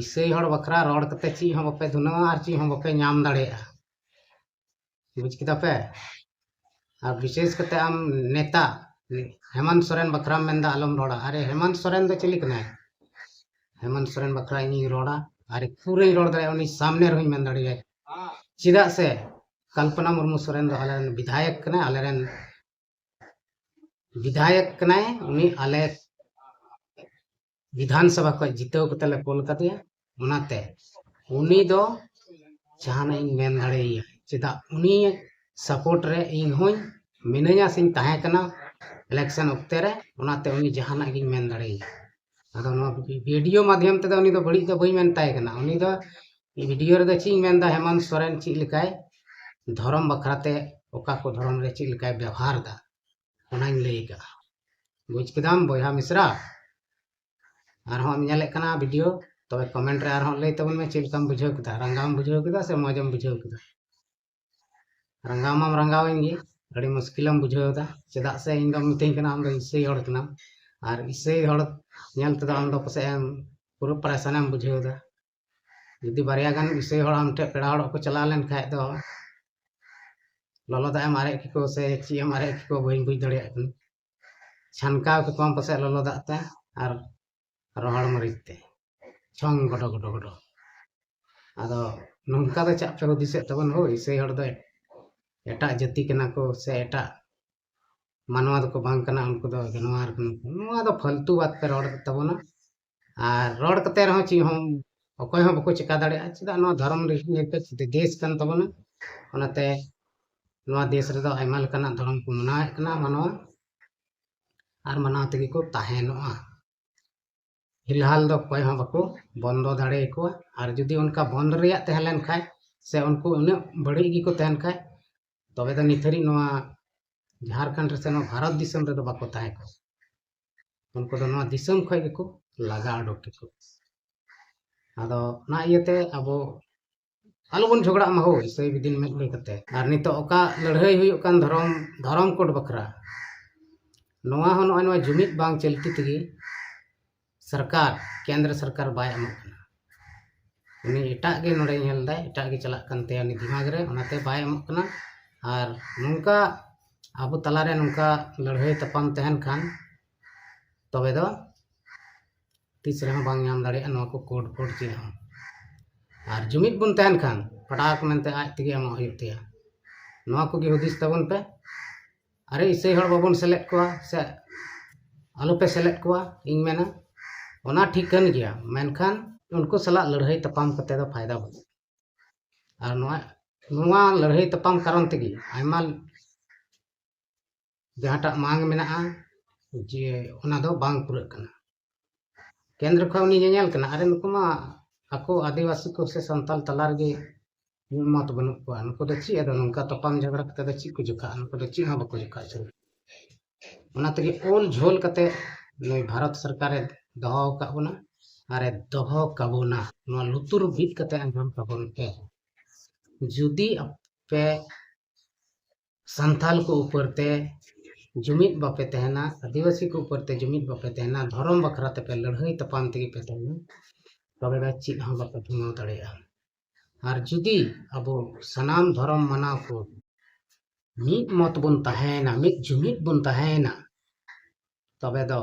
ᱤᱥᱟᱹᱭ ᱦᱚᱲ ᱵᱟᱠᱷᱨᱟ ᱨᱚᱲ ᱠᱟᱛᱮ ᱪᱮᱫ ᱦᱚᱸ ᱵᱟᱯᱮ ᱫᱷᱩᱱᱟᱹᱣᱟ ᱟᱨ ᱪᱮᱫ ᱦᱚᱸ ᱵᱟᱯᱮ ᱧᱟᱢ ᱫᱟᱲᱮᱭᱟᱜᱼᱟ᱾ ᱵᱩᱡᱽ ᱠᱮᱫᱟ ᱯᱮ? ᱟᱨ ᱵᱤᱥᱮᱥ ᱠᱟᱛᱮ ᱟᱢ ᱱᱮᱛᱟ ᱦᱮᱢᱟᱱᱛ ᱥᱚᱨᱮᱱ ᱵᱟᱠᱷᱨᱟᱢ ᱢᱮᱱᱫᱟ ᱟᱞᱚᱢ ᱨᱚᱲᱟ᱾ ᱟᱨᱮ ᱦᱮᱢᱟᱱᱛ ᱥᱚᱨᱮᱱ ᱫᱚ ᱪᱤᱞᱤ ᱠᱟᱱᱟᱭ? ᱦᱮᱢᱟᱱᱛ ᱥᱚᱨᱮᱱ ᱵᱟᱠᱷᱨᱟ ᱤᱧᱤᱧ ᱨᱚᱲᱟ, ᱟᱨ ᱯᱩᱨᱟᱹᱧ ᱨᱚᱲ ᱫᱟᱲᱮᱭᱟᱜᱼᱟ, ᱩᱱᱤ ᱥᱟᱢᱱᱮ ᱨᱮᱦᱚᱸᱧ ᱢᱮᱱ ᱫᱟᱲᱮᱭᱟᱭᱟ᱾ ᱪᱮᱫᱟᱜ ᱥᱮ ᱠᱚᱞᱯᱚᱱᱟ ᱢᱩᱨᱢᱩ ᱥᱚᱨᱮᱱ ᱫᱚ ᱟᱞᱮ ᱨᱮᱱ ᱵᱤᱫᱷᱟᱭᱚᱠ ᱠᱟᱱᱟᱭ, ᱟᱞᱮ ᱨᱮᱱ ᱵᱤᱫᱷᱟᱭᱚᱠ ᱠᱟᱱᱟᱭ, ᱩᱱᱤ ᱟᱞᱮ ᱵᱤᱫᱷᱟᱱ ᱥᱚᱵᱷᱟ ᱠᱷᱚᱱ ᱡᱤᱛᱟᱹᱣ ᱠᱟᱛᱮ ᱞᱮ ᱠᱳᱞ ᱠᱟᱫᱮᱭᱟ᱾ ᱚᱱᱟᱛᱮ ᱩᱱᱤ ᱫᱚ ᱡᱟᱦᱟᱱᱟᱜ ᱤᱧ ᱢᱮᱱ ᱫᱟᱲᱮᱭᱟᱭᱟ, ᱪᱮᱫᱟᱜ ᱩᱱᱤ ᱥᱟᱯᱳᱨᱴ ᱨᱮ ᱤᱧ ᱦᱚᱸᱧ ᱢᱤᱱᱟᱹᱧᱟ ᱥᱮᱧ ᱛᱟᱦᱮᱸ ᱠᱟᱱᱟ ᱤᱞᱮᱠᱥᱚᱱ ᱚᱠᱛᱮ ᱨᱮ, ᱚᱱᱟᱛᱮ ᱩᱱᱤ ᱡᱟᱦᱟᱱᱟᱜ ᱜᱤᱧ ᱢᱮᱱ ᱫᱟᱲᱮᱭᱟᱭᱟ᱾ ᱟᱫᱚ ᱱᱚᱣᱟ ᱵᱷᱤᱰᱤᱭᱳ ᱢᱟᱫᱽᱫᱷᱚᱢ ᱛᱮᱫᱚ ᱩᱱᱤ ᱫᱚ ᱵᱟᱹᱲᱤᱡ ᱫᱚ ᱵᱟᱹᱧ ᱢᱮᱱ ᱛᱟᱭ ᱠᱟᱱᱟ᱾ ᱩᱱᱤ ᱫᱚ ᱵᱷᱤᱰᱤᱭᱳ ᱨᱮᱫᱚ ᱪᱮᱫ ᱤᱧ ᱢᱮᱱᱫᱟ, ᱦᱮᱢᱚᱱᱛ ᱥᱚᱨᱮᱱ ᱪᱮᱫ ᱞᱮᱠᱟᱭ ᱫᱷᱚᱨᱚᱢ ᱵᱟᱠᱷᱨᱟᱛᱮ, ᱚᱠᱟ ᱠᱚ ᱫᱷᱚᱨᱚᱢ ᱨᱮ ᱪᱮᱫ ᱞᱮᱠᱟᱭ ᱵᱮᱣᱦᱟᱨ ᱮᱫᱟ, ᱚᱱᱟᱧ ᱞᱟᱹᱭ ᱠᱟᱜᱼᱟ᱾ ᱵᱩᱡᱽ ᱠᱮᱫᱟᱢ ᱵᱚᱭᱦᱟ ᱢᱤᱥᱨᱟ? ᱟᱨᱦᱚᱸ ᱮᱢ ᱧᱮᱞᱮᱫ ᱠᱟᱱᱟ ᱵᱷᱤᱰᱤᱭᱳ, ᱛᱚᱵᱮ ᱠᱚᱢᱮᱱᱴ ᱨᱮ ᱟᱨᱦᱚᱸ ᱞᱟᱹᱭ ᱛᱟᱵᱚᱱ ᱢᱮ, ᱪᱮᱫ ᱞᱮᱠᱟᱢ ᱵᱩᱡᱷᱟᱹᱣ ᱠᱮᱫᱟ? ᱨᱟᱸᱜᱟᱣ ᱮᱢ ᱵᱩᱡᱷᱟᱹᱣ ᱠᱮᱫᱟ ᱥᱮ ᱢᱚᱡᱽ ᱮᱢ ᱵᱩᱡᱷᱟᱹᱣ ᱠᱮᱫᱟ? ᱨᱟᱸᱜᱟᱣ ᱢᱟᱢ ᱨᱟᱸᱜᱟᱣᱮᱱ ᱜᱮ, ᱟᱹᱰᱤ ᱢᱩᱥᱠᱤᱞᱮᱢ ᱵᱩᱡᱷᱟᱹᱣ ᱮᱫᱟ, ᱪᱮᱫᱟᱜ ᱥᱮ ᱤᱧ ᱫᱚᱢ ᱢᱤᱛᱟᱹᱧ ᱠᱟᱱᱟ ᱟᱢ ᱫᱚ ᱤᱥᱟᱹᱭ ᱦᱚᱲ ᱠᱟᱱᱟᱢ, ᱟᱨ ᱤᱥᱟᱹᱭ ᱦᱚᱲ ᱧᱮᱞ ᱛᱮᱫᱚ ᱟᱢ ᱫᱚ ᱯᱟᱥᱮᱡ ᱮᱢ ᱯᱩᱨᱟᱹ ᱯᱟᱨᱮᱥᱟᱱᱮᱢ ᱵᱩᱡᱷᱟᱹᱣ ᱮᱫᱟ᱾ ᱡᱩᱫᱤ ᱵᱟᱨᱭᱟ ᱜᱟᱱ ᱤᱥᱟᱹᱭ ᱦᱚᱲ ᱟᱢ ᱴᱷᱮᱱ ᱯᱮᱲᱟ ᱦᱚᱲᱚᱜ ᱠᱚ ᱪᱟᱞᱟᱣ ᱞᱮᱱ ᱠᱷᱟᱡ ᱫᱚ, ᱞᱚᱞᱚ ᱫᱟᱜ ᱮᱢ ᱟᱨᱮᱡ ᱠᱮᱠᱚ ᱥᱮ ᱪᱮᱫ ᱮᱢ ᱟᱨᱮᱡ ᱠᱮᱠᱚ ᱵᱟᱹᱧ ᱵᱩᱡᱽ ᱫᱟᱲᱮᱭᱟᱜ ᱠᱟᱱᱟ᱾ ᱪᱷᱟᱱᱠᱟᱣ ᱠᱮᱠᱚᱣᱟᱢ ᱯᱟᱥᱮᱡ ᱞᱚᱞᱚ ᱫᱟᱜ ᱛᱮ ᱟᱨ ᱨᱚᱦᱚᱲ ᱢᱟᱹᱨᱤᱪ ᱛᱮ, ᱪᱷᱚᱝ ᱜᱚᱰᱚ ᱜᱚᱰᱚ ᱜᱚᱰᱚ᱾ ᱟᱫᱚ ᱱᱚᱝᱠᱟ ᱫᱚ ᱪᱟᱜ ᱯᱮ ᱦᱩᱫᱤᱥᱮᱫ ᱛᱟᱵᱚᱱ ᱦᱳ, ᱤᱥᱟᱹᱭ ᱦᱚᱲ ᱫᱚ ᱮᱴᱟᱜ ᱡᱟᱹᱛᱤ ᱠᱟᱱᱟ ᱠᱚ ᱥᱮ ᱮᱴᱟᱜ ᱢᱟᱱᱣᱟ ᱫᱚᱠᱚ ᱵᱟᱝ ᱠᱟᱱᱟ, ᱩᱱᱠᱩ ᱫᱚ ᱡᱟᱱᱣᱟᱨ ᱠᱟᱱᱟ ᱠᱚ᱾ ᱱᱚᱣᱟ ᱫᱚ ᱯᱷᱟᱞᱛᱩ ᱵᱟᱛ ᱯᱮ ᱨᱚᱲ ᱛᱟᱵᱚᱱᱟ᱾ ᱟᱨ ᱨᱚᱲ ᱠᱟᱛᱮ ᱨᱮᱦᱚᱸ ᱪᱮᱫ ᱦᱚᱸ ᱚᱠᱚᱭ ᱦᱚᱸ ᱵᱟᱠᱚ ᱪᱮᱠᱟ ᱫᱟᱲᱮᱭᱟᱜᱼᱟ᱾ ᱪᱮᱫᱟᱜ? ᱱᱚᱣᱟ ᱫᱷᱚᱨᱚᱢ ᱱᱤᱨᱯᱮᱠᱷ ᱫᱮᱥ ᱠᱟᱱ ᱛᱟᱵᱚᱱᱟ᱾ ᱚᱱᱟᱛᱮ ᱱᱚᱣᱟ ᱫᱮᱥ ᱨᱮᱫᱚ ᱟᱭᱢᱟ ᱞᱮᱠᱟᱱᱟᱜ ᱫᱷᱚᱨᱚᱢ ᱠᱚ ᱢᱟᱱᱟᱣᱮᱫ ᱠᱟᱱᱟ ᱢᱟᱱᱣᱟ, ᱟᱨ ᱢᱟᱱᱟᱣ ᱛᱮᱜᱮ ᱠᱚ ᱛᱟᱦᱮᱱᱚᱜᱼᱟ᱾ ᱯᱷᱤᱞᱦᱟᱞ ᱫᱚ ᱚᱠᱚᱭ ᱦᱚᱸ ᱵᱟᱠᱚ ᱵᱚᱱᱫᱚ ᱫᱟᱲᱮᱭᱟᱠᱚᱣᱟ᱾ ᱟᱨ ᱡᱩᱫᱤ ᱚᱱᱠᱟ ᱵᱚᱱᱫ ᱨᱮᱭᱟᱜ ᱛᱟᱦᱮᱸ ᱞᱮᱱ ᱠᱷᱟᱡ ᱥᱮ ᱩᱱᱠᱩ ᱩᱱᱟᱹᱜ ᱵᱟᱹᱲᱤᱡ ᱜᱮᱠᱚ ᱛᱟᱦᱮᱱ ᱠᱷᱟᱡ, ᱛᱚᱵᱮ ᱫᱚ ᱱᱤᱛ ᱦᱟᱹᱨᱤᱡ ᱱᱚᱣᱟ ᱡᱷᱟᱲᱠᱷᱚᱸᱰ ᱨᱮ ᱥᱮ ᱱᱚᱣᱟ ᱵᱷᱟᱨᱚᱛ ᱫᱤᱥᱚᱢ ᱨᱮᱫᱚ ᱵᱟᱠᱚ ᱛᱟᱦᱮᱸ ᱠᱚᱜᱼᱟ᱾ ᱩᱱᱠᱩ ᱫᱚ ᱱᱚᱣᱟ ᱫᱤᱥᱚᱢ ᱠᱷᱚᱱ ᱜᱮᱠᱚ ᱞᱟᱜᱟ ᱩᱰᱩᱠ ᱠᱮᱠᱚ᱾ ᱟᱫᱚ ᱚᱱᱟ ᱤᱭᱟᱹᱛᱮ ᱟᱵᱚ ᱟᱞᱚᱵᱚᱱ ᱡᱷᱚᱜᱽᱲᱟᱜ ᱢᱟ ᱦᱳ, ᱤᱥᱟᱹᱭ ᱵᱤᱫᱤᱱ ᱢᱮᱫ ᱞᱟᱹᱭ ᱠᱟᱛᱮ᱾ ᱟᱨ ᱱᱤᱛᱚᱜ ᱚᱠᱟ ᱞᱟᱹᱲᱦᱟᱹᱭ ᱦᱩᱭᱩᱜ ᱠᱟᱱ ᱫᱷᱚᱨᱚᱢ, ᱫᱷᱚᱨᱚᱢ ᱠᱳᱰ ᱵᱟᱠᱷᱨᱟ, ᱱᱚᱣᱟ ᱦᱚᱸ ᱱᱚᱜᱼᱚᱭ ᱱᱚᱣᱟ ᱡᱩᱢᱤᱫ ᱵᱟᱝ ᱪᱚᱞᱛᱤ ᱛᱮᱜᱮ ᱥᱚᱨᱠᱟᱨ, ᱠᱮᱱᱫᱨᱚ ᱥᱚᱨᱠᱟᱨ ᱵᱟᱭ ᱮᱢᱚᱜ ᱠᱟᱱᱟ᱾ ᱩᱱᱤ ᱮᱴᱟᱜ ᱜᱮ ᱱᱚᱰᱮ ᱧᱮᱞ ᱫᱟᱭ, ᱮᱴᱟᱜ ᱜᱮ ᱪᱟᱞᱟᱜ ᱠᱟᱱ ᱛᱟᱭᱟ ᱩᱱᱤ ᱫᱤᱢᱟᱜᱽ ᱨᱮ, ᱚᱱᱟᱛᱮ ᱵᱟᱭ ᱮᱢᱚᱜ ᱠᱟᱱᱟ᱾ ᱟᱨ ᱱᱚᱝᱠᱟ ᱟᱵᱚ ᱛᱟᱞᱟᱨᱮ ᱱᱚᱝᱠᱟ ᱞᱟᱹᱲᱦᱟᱹᱭ ᱛᱟᱯᱟᱢ ᱛᱟᱦᱮᱱ ᱠᱷᱟᱱ, ᱛᱚᱵᱮ ᱫᱚ ᱛᱤᱥ ᱨᱮᱦᱚᱸ ᱵᱟᱝ ᱧᱟᱢ ᱫᱟᱲᱮᱭᱟᱜᱼᱟ ᱱᱚᱣᱟ ᱠᱚ ᱠᱳᱰ ᱯᱷᱳᱰ ᱪᱮᱫ ᱦᱚᱸ᱾ ᱟᱨ ᱡᱩᱢᱤᱫ ᱵᱚᱱ ᱛᱟᱦᱮᱱ ᱠᱷᱟᱱ ᱯᱟᱴᱟᱣ ᱠᱚ ᱢᱮᱱᱛᱮ ᱟᱡ ᱛᱮᱜᱮ ᱮᱢᱚᱜ ᱦᱩᱭᱩᱜ ᱛᱟᱭᱟ᱾ ᱱᱚᱣᱟ ᱠᱚᱜᱮ ᱦᱩᱫᱤᱥ ᱛᱟᱵᱚᱱ ᱯᱮ᱾ ᱟᱨᱮ ᱤᱥᱟᱹᱭ ᱦᱚᱲ ᱵᱟᱵᱚᱱ ᱥᱮᱞᱮᱫ ᱠᱚᱣᱟ ᱥᱮ ᱟᱞᱚᱯᱮ ᱥᱮᱞᱮᱫ ᱠᱚᱣᱟ, ᱤᱧ ᱢᱮᱱᱟ ᱚᱱᱟ ᱴᱷᱤᱠ ᱠᱟᱱ ᱜᱮᱭᱟ, ᱢᱮᱱᱠᱷᱟᱱ ᱩᱱᱠᱩ ᱥᱟᱞᱟᱜ ᱞᱟᱹᱲᱦᱟᱹᱭ ᱛᱟᱯᱟᱢ ᱠᱟᱛᱮ ᱫᱚ ᱯᱷᱟᱭᱫᱟ ᱵᱟᱹᱱᱩᱜᱼᱟ᱾ ᱟᱨ ᱱᱚᱣᱟ, ᱱᱚᱣᱟ ᱞᱟᱹᱲᱦᱟᱹᱭ ᱛᱟᱯᱟᱢ ᱠᱟᱨᱚᱱ ᱛᱮᱜᱮ ᱟᱭᱢᱟ ᱡᱟᱦᱟᱸᱴᱟᱜ ᱢᱟᱝ ᱢᱮᱱᱟᱜᱼᱟ, ᱡᱮ ᱚᱱᱟ ᱫᱚ ᱵᱟᱝ ᱯᱩᱨᱟᱹᱜ ᱠᱟᱱᱟ᱾ ᱠᱮᱱᱫᱨᱚ ᱠᱷᱚᱱ ᱩᱱᱤ ᱧᱮᱧᱮᱞ ᱠᱟᱱᱟ, ᱟᱨᱮ ᱱᱩᱠᱩ ᱢᱟ ᱟᱠᱚ ᱟᱹᱫᱤᱵᱟᱹᱥᱤ ᱠᱚ ᱥᱮ ᱥᱟᱱᱛᱟᱞ ᱛᱟᱞᱟ ᱨᱮᱜᱮ ᱢᱤᱫ ᱢᱚᱛ ᱵᱟᱹᱱᱩᱜ ᱠᱚᱣᱟ᱾ ᱱᱩᱠᱩ ᱫᱚ ᱪᱮᱫ, ᱟᱫᱚ ᱱᱚᱝᱠᱟ ᱛᱟᱯᱟᱢ ᱡᱷᱚᱜᱽᱲᱟ ᱠᱟᱛᱮ ᱫᱚ ᱪᱮᱫ ᱠᱚ ᱡᱚᱠᱷᱟᱜᱼᱟ? ᱱᱩᱠᱩ ᱫᱚ ᱪᱮᱫ ᱦᱚᱸ ᱵᱟᱠᱚ ᱡᱚᱠᱷᱟ ᱦᱚᱪᱚ᱾ ᱚᱱᱟ ᱛᱮᱜᱮ ᱚᱞ ᱡᱷᱳᱞ ᱠᱟᱛᱮ ᱱᱩᱭ ᱵᱷᱟᱨᱚᱛ ᱥᱚᱨᱠᱟᱨᱮ ᱫᱚᱦᱚ ᱟᱠᱟᱫ ᱵᱚᱱᱟ ᱟᱨᱮ ᱫᱚᱦᱚ ᱠᱟᱵᱚᱱᱟ᱾ ᱱᱚᱣᱟ ᱞᱩᱛᱩᱨ ᱵᱤᱫ ᱠᱟᱛᱮ ᱟᱸᱡᱚᱢ ᱛᱟᱵᱚᱱ ᱯᱮ᱾ ᱡᱩᱫᱤ ᱟᱯᱮ ᱥᱟᱱᱛᱟᱞ ᱠᱚ ᱩᱯᱚᱨ ᱛᱮ ᱡᱩᱢᱤᱫ ᱵᱟᱯᱮ ᱛᱟᱦᱮᱱᱟ, ᱟᱹᱫᱤᱵᱟᱹᱥᱤ ᱠᱚ ᱩᱯᱚᱨ ᱛᱮ ᱡᱩᱢᱤᱫ ᱵᱟᱯᱮ ᱛᱟᱦᱮᱱᱟ, ᱫᱷᱚᱨᱚᱢ ᱵᱟᱠᱷᱨᱟ ᱛᱮᱯᱮ ᱞᱟᱹᱲᱦᱟᱹᱭ ᱛᱟᱯᱟᱢ ᱛᱮᱜᱮ ᱯᱮ ᱛᱟᱦᱮᱱᱟ, ᱛᱚᱵᱮ ᱫᱚ ᱪᱮᱫ ᱦᱚᱸ ᱵᱟᱯᱮ ᱵᱮᱱᱟᱣ ᱫᱟᱲᱮᱭᱟᱜᱼᱟ᱾ ᱟᱨ ᱡᱩᱫᱤ ᱟᱵᱚ ᱥᱟᱱᱟᱢ ᱫᱷᱚᱨᱚᱢ ᱢᱟᱱᱟᱣ ᱠᱚ ᱢᱤᱫ ᱢᱚᱛ ᱵᱚᱱ ᱛᱟᱦᱮᱸᱭᱮᱱᱟ, ᱢᱤᱫ ᱡᱩᱢᱤᱫ ᱵᱚᱱ ᱛᱟᱦᱮᱸᱭᱮᱱᱟ, ᱛᱚᱵᱮ ᱫᱚ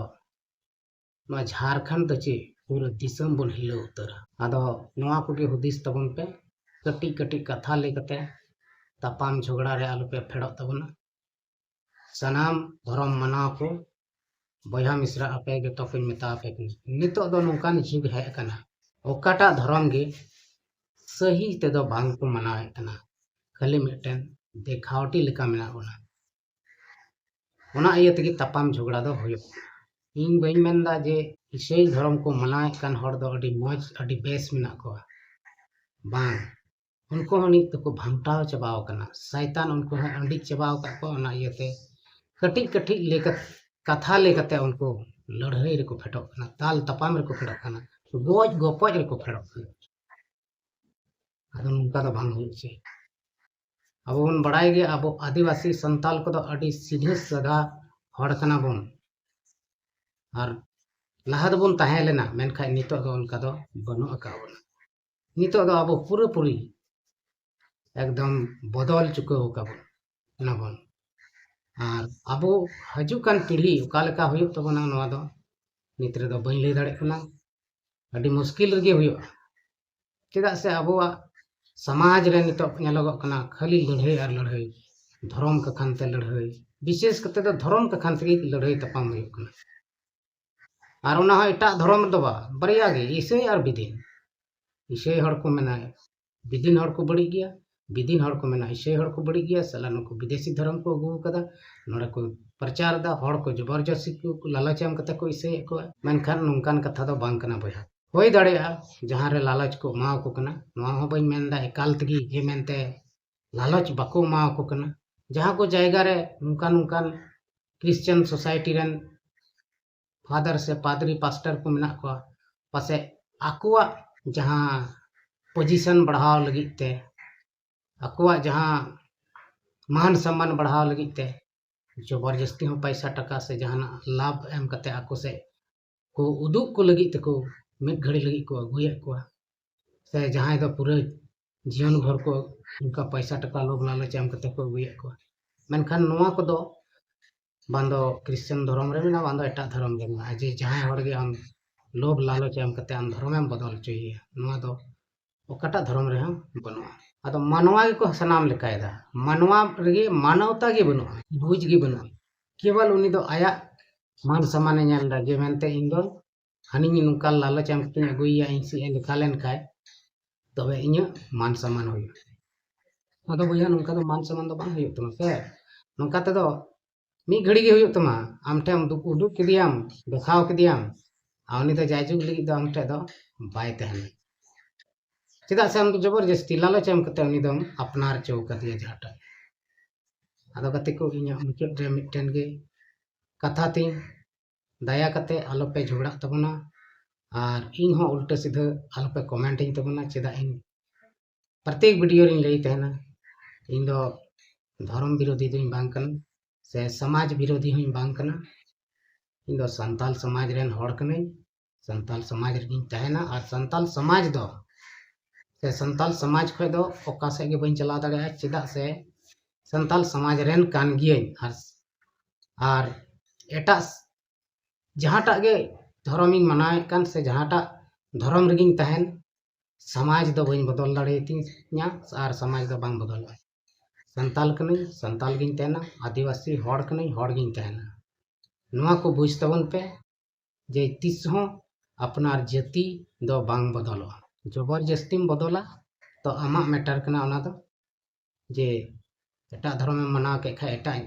ᱱᱚᱣᱟ ᱡᱷᱟᱲᱠᱷᱚᱸᱰ ᱫᱚ ᱪᱮᱫ, ᱯᱩᱨᱟᱹ ᱫᱤᱥᱚᱢ ᱵᱚᱱ ᱦᱤᱞᱟᱹᱣ ᱩᱛᱟᱹᱨᱟ᱾ ᱟᱫᱚ ᱱᱚᱣᱟ ᱠᱚᱜᱮ ᱦᱩᱫᱤᱥ ᱛᱟᱵᱚᱱ ᱯᱮ᱾ ᱠᱟᱹᱴᱤᱡ ᱠᱟᱹᱴᱤᱡ ᱠᱟᱛᱷᱟ ᱞᱟᱹᱭ ᱠᱟᱛᱮ, ᱛᱟᱯᱟᱢ ᱡᱷᱚᱜᱽᱲᱟ ᱨᱮ ᱟᱞᱚᱯᱮ ᱯᱷᱮᱰᱚᱜ ᱛᱟᱵᱚᱱᱟ᱾ ᱥᱟᱱᱟᱢ ᱫᱷᱚᱨᱚᱢ ᱢᱟᱱᱟᱣ ᱠᱚ, ᱵᱚᱭᱦᱟ ᱢᱤᱥᱨᱟ ᱟᱯᱮ ᱡᱚᱛᱚ ᱠᱚᱧ ᱢᱮᱛᱟ ᱟᱯᱮ ᱠᱟᱱᱟ, ᱱᱤᱛᱚᱜ ᱫᱚ ᱱᱚᱝᱠᱟᱱ ᱡᱩᱜᱽ ᱦᱮᱡ ᱟᱠᱟᱱᱟ, ᱚᱠᱟᱴᱟᱜ ᱫᱷᱚᱨᱚᱢ ᱜᱮ ᱥᱟᱹᱦᱤ ᱛᱮᱫᱚ ᱵᱟᱝ ᱠᱚ ᱢᱟᱱᱟᱣᱮᱫ ᱠᱟᱱᱟ, ᱠᱷᱟᱹᱞᱤ ᱢᱤᱫᱴᱮᱱ ᱫᱮᱠᱷᱟᱣᱴᱤ ᱞᱮᱠᱟ ᱢᱮᱱᱟᱜ ᱵᱚᱱᱟ᱾ ᱚᱱᱟ ᱤᱭᱟᱹ ᱛᱮᱜᱮ ᱛᱟᱯᱟᱢ ᱡᱷᱚᱜᱽᱲᱟ ᱫᱚ ᱦᱩᱭᱩᱜ ᱠᱟᱱᱟ᱾ ᱤᱧ ᱵᱟᱹᱧ ᱢᱮᱱᱫᱟ ᱡᱮ ᱤᱥᱟᱹᱭ ᱫᱷᱚᱨᱚᱢ ᱠᱚ ᱢᱟᱱᱟᱣᱮᱫ ᱠᱟᱱ ᱦᱚᱲ ᱫᱚ ᱟᱹᱰᱤ ᱢᱚᱡᱽ, ᱟᱹᱰᱤ ᱵᱮᱥ ᱢᱮᱱᱟᱜ ᱠᱚᱣᱟ, ᱵᱟᱝ᱾ ᱩᱱᱠᱩ ᱦᱚᱸ ᱱᱤᱛ ᱫᱚᱠᱚ ᱵᱷᱟᱝᱴᱟᱣ ᱪᱟᱵᱟᱣ ᱟᱠᱟᱱᱟ᱾ ᱥᱟᱭᱛᱟᱱ ᱩᱱᱠᱩ ᱦᱚᱸ ᱟᱹᱰᱤ ᱪᱟᱵᱟᱣ ᱟᱠᱟᱫ ᱠᱚᱣᱟ᱾ ᱚᱱᱟ ᱤᱭᱟᱹᱛᱮ ᱠᱟᱹᱴᱤᱡ ᱠᱟᱹᱴᱤᱡ ᱞᱟᱹᱭ ᱠᱟᱛ-, ᱠᱟᱛᱷᱟ ᱞᱟᱹᱭ ᱠᱟᱛᱮ ᱩᱱᱠᱩ ᱞᱟᱹᱲᱦᱟᱹᱭ ᱨᱮᱠᱚ ᱯᱷᱮᱰᱚᱜ ᱠᱟᱱᱟ, ᱫᱟᱞ ᱛᱟᱯᱟᱢ ᱨᱮᱠᱚ ᱯᱷᱮᱰᱚᱜ ᱠᱟᱱᱟ, ᱜᱚᱡ ᱜᱚᱯᱚᱡ ᱨᱮᱠᱚ ᱯᱷᱮᱰᱚᱜ ᱠᱟᱱᱟ᱾ ᱟᱫᱚ ᱱᱚᱝᱠᱟ ᱫᱚ ᱵᱟᱝ ᱦᱩᱭᱩᱜ ᱪᱮ᱾ ᱟᱵᱚ ᱵᱚᱱ ᱵᱟᱲᱟᱭ ᱜᱮᱭᱟ, ᱟᱵᱚ ᱟᱹᱫᱤᱵᱟᱹᱥᱤ ᱥᱟᱱᱛᱟᱞ ᱠᱚᱫᱚ ᱟᱹᱰᱤ ᱥᱤᱫᱷᱟᱹ ᱥᱟᱫᱷᱟ ᱦᱚᱲ ᱠᱟᱱᱟ ᱵᱚᱱ᱾ ᱟᱨ ᱞᱟᱦᱟ ᱫᱚᱵᱚᱱ ᱛᱟᱦᱮᱸ ᱞᱮᱱᱟ, ᱢᱮᱱᱠᱷᱟᱱ ᱱᱤᱛᱚᱜ ᱫᱚ ᱚᱱᱠᱟ ᱫᱚ ᱵᱟᱹᱱᱩᱜ ᱟᱠᱟᱫ ᱵᱚᱱᱟ᱾ ᱱᱤᱛᱚᱜ ᱫᱚ ᱟᱵᱚ ᱯᱩᱨᱟᱹᱯᱩᱨᱤ ᱮᱠᱫᱚᱢ ᱵᱚᱫᱚᱞ ᱪᱩᱠᱟᱹᱣ ᱟᱠᱟᱵᱚᱱ ᱠᱟᱱᱟ ᱵᱚᱱ᱾ ᱟᱨ ᱟᱵᱚ ᱦᱤᱡᱩᱜ ᱠᱟᱱ ᱯᱤᱲᱦᱤ ᱚᱠᱟ ᱞᱮᱠᱟ ᱦᱩᱭᱩᱜ ᱛᱟᱵᱚᱱᱟ, ᱱᱚᱣᱟ ᱫᱚ ᱱᱤᱛ ᱨᱮᱫᱚ ᱵᱟᱹᱧ ᱞᱟᱹᱭ ᱫᱟᱲᱮᱭᱟᱜ ᱠᱟᱱᱟ᱾ ᱟᱹᱰᱤ ᱢᱩᱥᱠᱤᱞ ᱨᱮᱜᱮ ᱦᱩᱭᱩᱜᱼᱟ᱾ ᱪᱮᱫᱟᱜ ᱥᱮ ᱟᱵᱚᱣᱟᱜ ᱥᱚᱢᱟᱡᱽ ᱨᱮ ᱱᱤᱛᱚᱜ ᱧᱮᱞᱚᱜᱚᱜ ᱠᱟᱱᱟ ᱠᱷᱟᱹᱞᱤ ᱞᱟᱹᱲᱦᱟᱹᱭ ᱟᱨ ᱞᱟᱹᱲᱦᱟᱹᱭ, ᱫᱷᱚᱨᱚᱢ ᱠᱟᱠᱷᱟᱱ ᱛᱮ ᱞᱟᱹᱲᱦᱟᱹᱭ, ᱵᱤᱥᱮᱥ ᱠᱟᱛᱮ ᱫᱚ ᱫᱷᱚᱨᱚᱢ ᱠᱟᱠᱷᱟᱱ ᱛᱮᱜᱮ ᱞᱟᱹᱲᱦᱟᱹᱭ ᱛᱟᱯᱟᱢ ᱦᱩᱭᱩᱜ ᱠᱟᱱᱟ᱾ ᱟᱨ ᱚᱱᱟ ᱦᱚᱸ ᱮᱴᱟᱜ ᱫᱷᱚᱨᱚᱢ ᱨᱮᱫᱚ ᱵᱟᱝ, ᱵᱟᱨᱭᱟ ᱜᱮ, ᱤᱥᱟᱹᱭ ᱟᱨ ᱵᱤᱫᱤᱱ᱾ ᱤᱥᱟᱹᱭ ᱦᱚᱲ ᱠᱚ ᱢᱮᱱᱟ ᱵᱤᱫᱤᱱ ᱦᱚᱲ ᱠᱚ ᱵᱟᱹᱲᱤᱡ ᱜᱮᱭᱟ, ᱵᱤᱫᱤᱱ ᱦᱚᱲ ᱠᱚ ᱢᱮᱱᱟ ᱤᱥᱟᱹᱭ ᱦᱚᱲ ᱠᱚ ᱵᱟᱹᱲᱤᱡ ᱜᱮᱭᱟ, ᱥᱟᱞᱟ ᱱᱩᱠᱩ ᱵᱤᱫᱮᱥᱤ ᱫᱷᱚᱨᱚᱢ ᱠᱚ ᱟᱹᱜᱩ ᱟᱠᱟᱫᱟ, ᱱᱚᱰᱮ ᱠᱚ ᱯᱨᱚᱪᱟᱨ ᱮᱫᱟ, ᱦᱚᱲ ᱠᱚ ᱡᱚᱵᱚᱨᱡᱚᱥᱤ ᱠᱚ ᱞᱟᱞᱚᱪ ᱮᱢ ᱠᱟᱛᱮ ᱠᱚ ᱤᱥᱟᱹᱭᱮᱫ ᱠᱚᱣᱟ᱾ ᱢᱮᱱᱠᱷᱟᱱ ᱱᱚᱝᱠᱟᱱ ᱠᱟᱛᱷᱟ ᱫᱚ ᱵᱟᱝ ᱠᱟᱱᱟ ᱵᱚᱭᱦᱟ᱾ ᱦᱩᱭ ᱫᱟᱲᱮᱭᱟᱜᱼᱟ ᱡᱟᱦᱟᱸ ᱨᱮ ᱞᱟᱞᱚᱪ ᱠᱚ ᱮᱢᱟᱣᱟᱠᱚ ᱠᱟᱱᱟ᱾ ᱱᱚᱣᱟ ᱦᱚᱸ ᱵᱟᱹᱧ ᱢᱮᱱᱫᱟ ᱮᱠᱟᱞ ᱛᱮᱜᱮ ᱡᱮ ᱢᱮᱱᱛᱮ ᱞᱟᱞᱚᱪ ᱵᱟᱠᱚ ᱮᱢᱟᱣᱟᱠᱚ ᱠᱟᱱᱟ᱾ ᱡᱟᱦᱟᱸ ᱠᱚ ᱡᱟᱭᱜᱟ ᱨᱮ ᱱᱚᱝᱠᱟᱱ ᱱᱚᱝᱠᱟᱱ Christian society ᱨᱮᱱ father ᱥᱮ ᱯᱟᱫᱽᱨᱤ ᱯᱟᱥᱴᱚᱨ ᱠᱚ ᱢᱮᱱᱟᱜ ᱠᱚᱣᱟ, ᱯᱟᱥᱮᱡ ᱟᱠᱚᱣᱟᱜ ᱡᱟᱦᱟᱸ position ᱵᱟᱲᱦᱟᱣ ᱞᱟᱹᱜᱤᱫ ᱛᱮ, ᱟᱠᱚᱣᱟᱜ ᱡᱟᱦᱟᱸ ᱢᱟᱱ ᱥᱚᱢᱢᱟᱱ ᱵᱟᱲᱦᱟᱣ ᱞᱟᱹᱜᱤᱫ ᱛᱮ ᱡᱚᱵᱚᱨᱡᱚᱥᱛᱤ ᱦᱚᱸ ᱯᱟᱭᱥᱟ ᱴᱟᱠᱟ ᱥᱮ ᱡᱟᱦᱟᱱᱟᱜ ᱞᱟᱵᱷ ᱮᱢ ᱠᱟᱛᱮ ᱟᱠᱚ ᱥᱮᱫ ᱠᱚ ᱩᱫᱩᱜ ᱠᱚ ᱞᱟᱹᱜᱤᱫ ᱛᱮᱠᱚ ᱢᱤᱫ ᱜᱷᱟᱹᱲᱤ ᱞᱟᱹᱜᱤᱫ ᱠᱚ ᱟᱹᱜᱩᱭᱮᱫ ᱠᱚᱣᱟ, ᱥᱮ ᱡᱟᱦᱟᱸᱭ ᱫᱚ ᱯᱩᱨᱟᱹ ᱡᱤᱭᱚᱱ ᱵᱷᱳᱨ ᱠᱚ ᱚᱱᱠᱟ ᱯᱟᱭᱥᱟ ᱴᱟᱠᱟ ᱞᱳᱵᱷ ᱞᱟᱞᱚᱪ ᱮᱢ ᱠᱟᱛᱮ ᱠᱚ ᱟᱹᱜᱩᱭᱮᱫ ᱠᱚᱣᱟ᱾ ᱢᱮᱱᱠᱷᱟᱱ ᱱᱚᱣᱟ ᱠᱚᱫᱚ ᱵᱟᱝ ᱫᱚ ᱠᱨᱤᱥᱪᱟᱱ ᱫᱷᱚᱨᱚᱢ ᱨᱮ ᱢᱮᱱᱟᱜᱼᱟ, ᱵᱟᱝ ᱫᱚ ᱮᱴᱟᱜ ᱫᱷᱚᱨᱚᱢ ᱨᱮ ᱢᱮᱱᱟᱜᱼᱟ, ᱡᱮ ᱡᱟᱦᱟᱸᱭ ᱦᱚᱲ ᱜᱮ ᱟᱢ ᱞᱳᱵᱷ ᱞᱟᱞᱚᱪ ᱮᱢ ᱠᱟᱛᱮ ᱟᱢ ᱫᱷᱚᱨᱚᱢᱮᱢ ᱵᱚᱫᱚᱞ ᱦᱚᱪᱚᱭᱮᱭᱟ᱾ ᱱᱚᱣᱟ ᱫᱚ ᱚᱠᱟᱴᱟᱜ ᱫᱷᱚᱨᱚᱢ ᱨᱮᱦᱚᱸ ᱵᱟᱹᱱᱩᱜᱼᱟ᱾ ᱟᱫᱚ ᱢᱟᱱᱣᱟ ᱜᱮᱠᱚ ᱥᱟᱱᱟᱢ ᱞᱮᱠᱟᱭᱮᱫᱟ, ᱢᱟᱱᱣᱟ ᱨᱮᱜᱮ ᱢᱟᱱᱚᱣᱛᱟ ᱜᱮ ᱵᱟᱹᱱᱩᱜᱼᱟ, ᱵᱩᱡᱽ ᱜᱮ ᱵᱟᱹᱱᱩᱜᱼᱟ᱾ ᱠᱮᱵᱚᱞ ᱩᱱᱤ ᱫᱚ ᱟᱭᱟᱜ ᱢᱟᱱ ᱥᱚᱢᱢᱟᱱᱮ ᱧᱮᱞ ᱮᱫᱟ, ᱡᱮ ᱢᱮᱱᱛᱮ ᱤᱧ ᱫᱚ ᱦᱟᱹᱱᱤᱧ ᱱᱚᱝᱠᱟ ᱞᱟᱞᱚᱪ ᱮᱢ ᱠᱟᱛᱮᱧ ᱟᱹᱜᱩᱭᱮᱭᱟ, ᱤᱧ ᱥᱮᱫ ᱮ ᱞᱮᱠᱷᱟ ᱞᱮᱱᱠᱷᱟᱱ ᱛᱚᱵᱮ ᱤᱧᱟᱹᱜ ᱢᱟᱱ ᱥᱚᱢᱢᱟᱱ ᱦᱩᱭᱩᱜᱼᱟ᱾ ᱟᱫᱚ ᱵᱚᱭᱦᱟ, ᱱᱚᱝᱠᱟ ᱫᱚ ᱢᱟᱱ ᱥᱚᱢᱢᱟᱱ ᱫᱚ ᱵᱟᱝ ᱦᱩᱭᱩᱜ ᱛᱟᱢᱟ ᱥᱮ᱾ ᱱᱚᱝᱠᱟ ᱛᱮᱫᱚ ᱢᱤᱫ ᱜᱷᱟᱹᱲᱤ ᱜᱮ ᱦᱩᱭᱩᱜ ᱛᱟᱢᱟ, ᱟᱢ ᱴᱷᱮᱱ ᱩᱫᱩᱜ, ᱩᱫᱩᱜ ᱠᱮᱫᱮᱭᱟᱢ, ᱫᱮᱠᱷᱟᱣ ᱠᱮᱫᱮᱭᱟᱢ, ᱟᱨ ᱩᱱᱤ ᱫᱚ ᱡᱟᱭᱡᱩᱜᱽ ᱞᱟᱹᱜᱤᱫ ᱫᱚ ᱟᱢ ᱴᱷᱮᱱ ᱫᱚ ᱵᱟᱭ ᱛᱟᱦᱮᱱᱟ᱾ ᱪᱮᱫᱟᱜ ᱥᱮ ᱟᱢ ᱫᱚ ᱡᱚᱵᱚᱨᱡᱚᱥᱛᱤ ᱞᱟᱞᱚᱪ ᱮᱢ ᱠᱟᱛᱮ ᱩᱱᱤ ᱫᱚᱢ ᱟᱯᱱᱟᱨ ᱦᱚᱪᱚ ᱟᱠᱟᱫᱮᱭᱟ ᱡᱟᱦᱟᱸᱴᱟᱜ᱾ ᱟᱫᱚ ᱜᱟᱛᱮ ᱠᱚ, ᱤᱧᱟᱹᱜ ᱢᱩᱪᱟᱹᱫ ᱨᱮ ᱢᱤᱫᱴᱮᱱ ᱜᱮ ᱠᱟᱛᱷᱟ ᱛᱤᱧ, ᱫᱟᱭᱟ ᱠᱟᱛᱮ ᱟᱞᱚᱯᱮ ᱡᱷᱚᱜᱽᱲᱟᱜ ᱛᱟᱵᱚᱱᱟ᱾ ᱟᱨ ᱤᱧ ᱦᱚᱸ ᱩᱞᱴᱟᱹ ᱥᱤᱫᱷᱟᱹ ᱟᱞᱚᱯᱮ comment ᱟᱹᱧ ᱛᱟᱵᱚᱱᱟ᱾ ᱪᱮᱫᱟᱜ ᱤᱧ ᱯᱨᱚᱛᱮᱠ video ᱨᱤᱧ ᱞᱟᱹᱭ ᱛᱟᱦᱮᱱᱟ, ᱤᱧ ᱫᱚ ᱫᱷᱚᱨᱚᱢ ᱵᱤᱨᱳᱫᱷᱤ ᱫᱚᱧ ᱵᱟᱝ ᱠᱟᱱᱟ, ᱥᱮ ᱥᱚᱢᱟᱡᱽ ᱵᱤᱨᱳᱫᱷᱤ ᱦᱚᱸᱧ ᱵᱟᱝ ᱠᱟᱱᱟ᱾ ᱤᱧ ᱫᱚ ᱥᱟᱱᱛᱟᱞ ᱥᱚᱢᱟᱡᱽ ᱨᱮᱱ ᱦᱚᱲ ᱠᱟᱹᱱᱟᱹᱧ, ᱥᱟᱱᱛᱟᱞ ᱥᱚᱢᱟᱡᱽ ᱨᱮᱜᱤᱧ ᱛᱟᱦᱮᱱᱟ᱾ ᱟᱨ ᱥᱟᱱᱛᱟᱞ ᱥᱚᱢᱟᱡᱽ ᱫᱚ, ᱥᱮ ᱥᱟᱱᱛᱟᱞ ᱥᱚᱢᱟᱡᱽ ᱠᱷᱚᱱ ᱫᱚ ᱚᱠᱟ ᱥᱮᱫ ᱜᱮ ᱵᱟᱹᱧ ᱪᱟᱞᱟᱣ ᱫᱟᱲᱮᱭᱟᱜᱼᱟ, ᱪᱮᱫᱟᱜ ᱥᱮ ᱥᱟᱱᱛᱟᱞ ᱥᱚᱢᱟᱡᱽ ᱨᱮᱱ ᱠᱟᱱ ᱜᱤᱭᱟᱹᱧ᱾ ᱟᱨ, ᱟᱨ ᱮᱴᱟᱜ ᱡᱟᱦᱟᱸᱴᱟᱜ ᱜᱮ ᱫᱷᱚᱨᱚᱢᱤᱧ ᱢᱟᱱᱟᱣᱮᱫ ᱠᱟᱱ ᱥᱮ ᱡᱟᱦᱟᱸᱴᱟᱜ ᱫᱷᱚᱨᱚᱢ ᱨᱮᱜᱤᱧ ᱛᱟᱦᱮᱱ, ᱥᱚᱢᱟᱡᱽ ᱫᱚ ᱵᱟᱹᱧ ᱵᱚᱫᱚᱞ ᱫᱟᱲᱮᱭᱟᱛᱤᱧᱟ ᱟᱨ ᱥᱚᱢᱟᱡᱽ ᱫᱚ ᱵᱟᱝ ᱵᱚᱫᱚᱞᱚᱜᱼᱟ᱾ ᱥᱟᱱᱛᱟᱞ ᱠᱟᱹᱱᱟᱹᱧ, ᱥᱟᱱᱛᱟᱞ ᱜᱤᱧ ᱛᱟᱦᱮᱱᱟ, ᱟᱹᱫᱤᱵᱟᱹᱥᱤ ᱦᱚᱲ ᱠᱟᱹᱱᱟᱹᱧ, ᱦᱚᱲ ᱜᱤᱧ ᱛᱟᱦᱮᱱᱟ᱾ ᱱᱚᱣᱟ ᱠᱚ ᱵᱩᱡᱽ ᱛᱟᱵᱚᱱ ᱯᱮ ᱡᱮ ᱛᱤᱥ ᱦᱚᱸ ᱟᱯᱱᱟᱨ ᱡᱟᱹᱛᱤ ᱫᱚ ᱵᱟᱝ ᱵᱚᱫᱚᱞᱚᱜᱼᱟ᱾ ᱡᱚᱵᱚᱨ ᱡᱟᱹᱥᱛᱤᱢ ᱵᱚᱫᱚᱞᱟ ᱛᱚ ᱟᱢᱟᱜ matter ᱠᱟᱱᱟ ᱚᱱᱟ ᱫᱚ, ᱡᱮ ᱮᱴᱟᱜ ᱫᱷᱚᱨᱚᱢᱮᱢ ᱢᱟᱱᱟᱣ ᱠᱮᱫ ᱠᱷᱟᱡ ᱮᱴᱟᱜ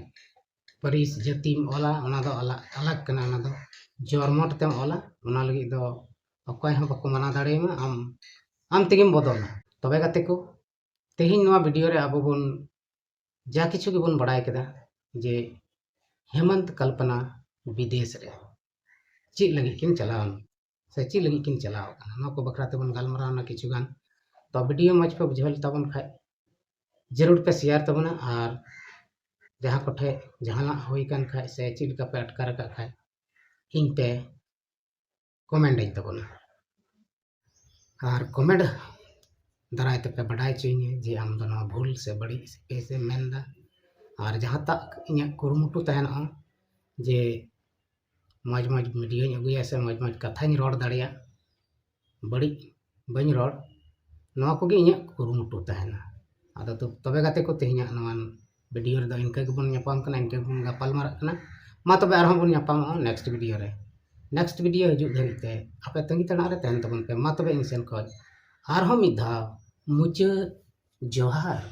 ᱯᱟᱹᱨᱤᱥ ᱡᱟᱹᱛᱤᱢ ᱚᱞᱟ, ᱚᱱᱟ ᱫᱚ ᱟᱞᱟᱜ, ᱟᱞᱟᱜᱽ ᱠᱟᱱᱟ, ᱚᱱᱟ ᱫᱚ ᱡᱚᱨᱢᱚᱴ ᱛᱮᱢ ᱚᱞᱟ, ᱚᱱᱟ ᱞᱟᱹᱜᱤᱫ ᱫᱚ ᱚᱠᱚᱭ ᱦᱚᱸ ᱵᱟᱠᱚ ᱢᱟᱱᱟ ᱫᱟᱲᱮᱭᱟᱢᱟ᱾ ᱟᱢ ᱟᱢ ᱛᱮᱜᱮᱢ ᱵᱚᱫᱚᱞᱟ᱾ ᱛᱚᱵᱮ ᱜᱟᱛᱮ ᱠᱚ, ᱛᱮᱦᱮᱧ ᱱᱚᱣᱟ ᱵᱷᱤᱰᱤᱭᱳ ᱨᱮ ᱟᱵᱚ ᱵᱚᱱ ᱡᱟ ᱠᱤᱪᱷᱩ ᱜᱮᱵᱚᱱ ᱵᱟᱲᱟᱭ ᱠᱮᱫᱟ ᱡᱮ ᱦᱮᱢᱚᱱᱛ ᱠᱚᱞᱯᱚᱱᱟ ᱵᱤᱫᱮᱥ ᱨᱮ ᱪᱮᱫ ᱞᱟᱹᱜᱤᱫ ᱠᱤᱱ ᱪᱟᱞᱟᱣ ᱮᱱᱟ ᱥᱮ ᱪᱮᱫ ᱞᱟᱹᱜᱤᱫ ᱠᱤᱱ ᱪᱟᱞᱟᱣ ᱠᱟᱱᱟ, ᱱᱚᱣᱟ ᱠᱚ ᱵᱟᱠᱷᱨᱟ ᱛᱮᱵᱚᱱ ᱜᱟᱞᱢᱟᱨᱟᱣ ᱮᱱᱟ ᱠᱤᱪᱷᱩ ᱜᱟᱱ᱾ ᱛᱚ ᱵᱷᱤᱰᱤᱭᱳ ᱢᱚᱡᱽ ᱯᱮ ᱵᱩᱡᱷᱟᱹᱣ ᱞᱮ ᱛᱟᱵᱚᱱ ᱠᱷᱟᱡ ᱡᱟᱹᱨᱩᱲ ᱯᱮ ᱥᱮᱭᱟᱨ ᱛᱟᱵᱚᱱᱟ, ᱟᱨ ᱡᱟᱦᱟᱸ ᱠᱚᱴᱷᱮᱡ ᱡᱟᱦᱟᱱᱟᱜ ᱦᱩᱭ ᱠᱟᱱ ᱠᱷᱟᱡ ᱥᱮ ᱪᱮᱫ ᱞᱮᱠᱟ ᱯᱮ ᱟᱴᱠᱟᱨ ᱟᱠᱟᱫ ᱠᱷᱟᱡ ᱤᱧ ᱯᱮ ᱠᱚᱢᱮᱱᱴ ᱟᱹᱧ ᱛᱟᱵᱚᱱᱟ᱾ ᱟᱨ ᱠᱚᱢᱮᱱᱴ ᱫᱟᱨᱟᱭ ᱛᱮᱯᱮ ᱵᱟᱰᱟᱭ ᱦᱚᱪᱚᱧᱟ ᱡᱮ ᱟᱢ ᱫᱚ ᱱᱚᱣᱟ ᱵᱷᱩᱞ ᱥᱮ ᱵᱟᱹᱲᱤᱡ ᱥᱮ ᱵᱮᱥ ᱮᱢ ᱢᱮᱱᱫᱟ᱾ ᱟᱨ ᱡᱟᱦᱟᱸ ᱛᱟᱜ ᱤᱧᱟᱹᱜ ᱠᱩᱨᱩᱢᱩᱴᱩ ᱛᱟᱦᱮᱱᱚᱜᱼᱟ ᱡᱮ ᱢᱚᱡᱽ ᱢᱚᱡᱽ ᱵᱷᱤᱰᱤᱭᱳᱧ ᱟᱹᱜᱩᱭᱟ ᱥᱮ ᱢᱚᱡᱽ ᱢᱚᱡᱽ ᱠᱟᱛᱷᱟᱧ ᱨᱚᱲ ᱫᱟᱲᱮᱭᱟᱜ, ᱵᱟᱹᱲᱤᱡ ᱵᱟᱹᱧ ᱨᱚᱲ, ᱱᱚᱣᱟ ᱠᱚᱜᱮ ᱤᱧᱟᱹᱜ ᱠᱩᱨᱩᱢᱩᱴᱩ ᱛᱟᱦᱮᱱᱟ᱾ ᱟᱫᱚ ᱛᱚ-, ᱛᱚᱵᱮ ᱜᱟᱛᱮ ᱠᱚ, ᱛᱮᱦᱮᱧᱟᱜ ᱱᱚᱣᱟ ᱵᱷᱤᱰᱤᱭᱳ ᱨᱮᱫᱚ ᱤᱱᱠᱟᱹ ᱜᱮᱵᱚᱱ ᱧᱟᱯᱟᱢ ᱠᱟᱱᱟ, ᱤᱱᱠᱟᱹ ᱜᱮᱵᱚᱱ ᱜᱟᱯᱟᱞ ᱢᱟᱨᱟᱜ ᱠᱟᱱᱟ᱾ ᱢᱟ ᱛᱚᱵᱮ ᱟᱨᱦᱚᱸ ᱵᱚᱱ ᱧᱟᱯᱟᱢᱚᱜᱼᱟ ᱱᱮᱠᱥᱴ ᱵᱷᱤᱰᱤᱭᱳ ᱨᱮ᱾ ᱱᱮᱠᱥᱴ ᱵᱷᱤᱰᱤᱭᱳ ᱦᱤᱡᱩᱜ ᱫᱷᱟᱹᱨᱤᱡ ᱛᱮ ᱟᱯᱮ ᱛᱟᱺᱜᱤ ᱛᱟᱲᱟᱜ ᱨᱮ ᱛᱟᱦᱮᱱ ᱛᱟᱵᱚᱱ ᱯᱮ᱾ ᱢᱟ ᱛᱚᱵᱮ ᱤᱧ ᱥᱮᱱ ᱠᱷᱚᱱ ᱟᱨᱦᱚᱸ ᱢᱤᱫ ᱫᱷᱟᱣ ᱢᱩᱪᱟᱹᱫ ᱡᱚᱦᱟᱨ᱾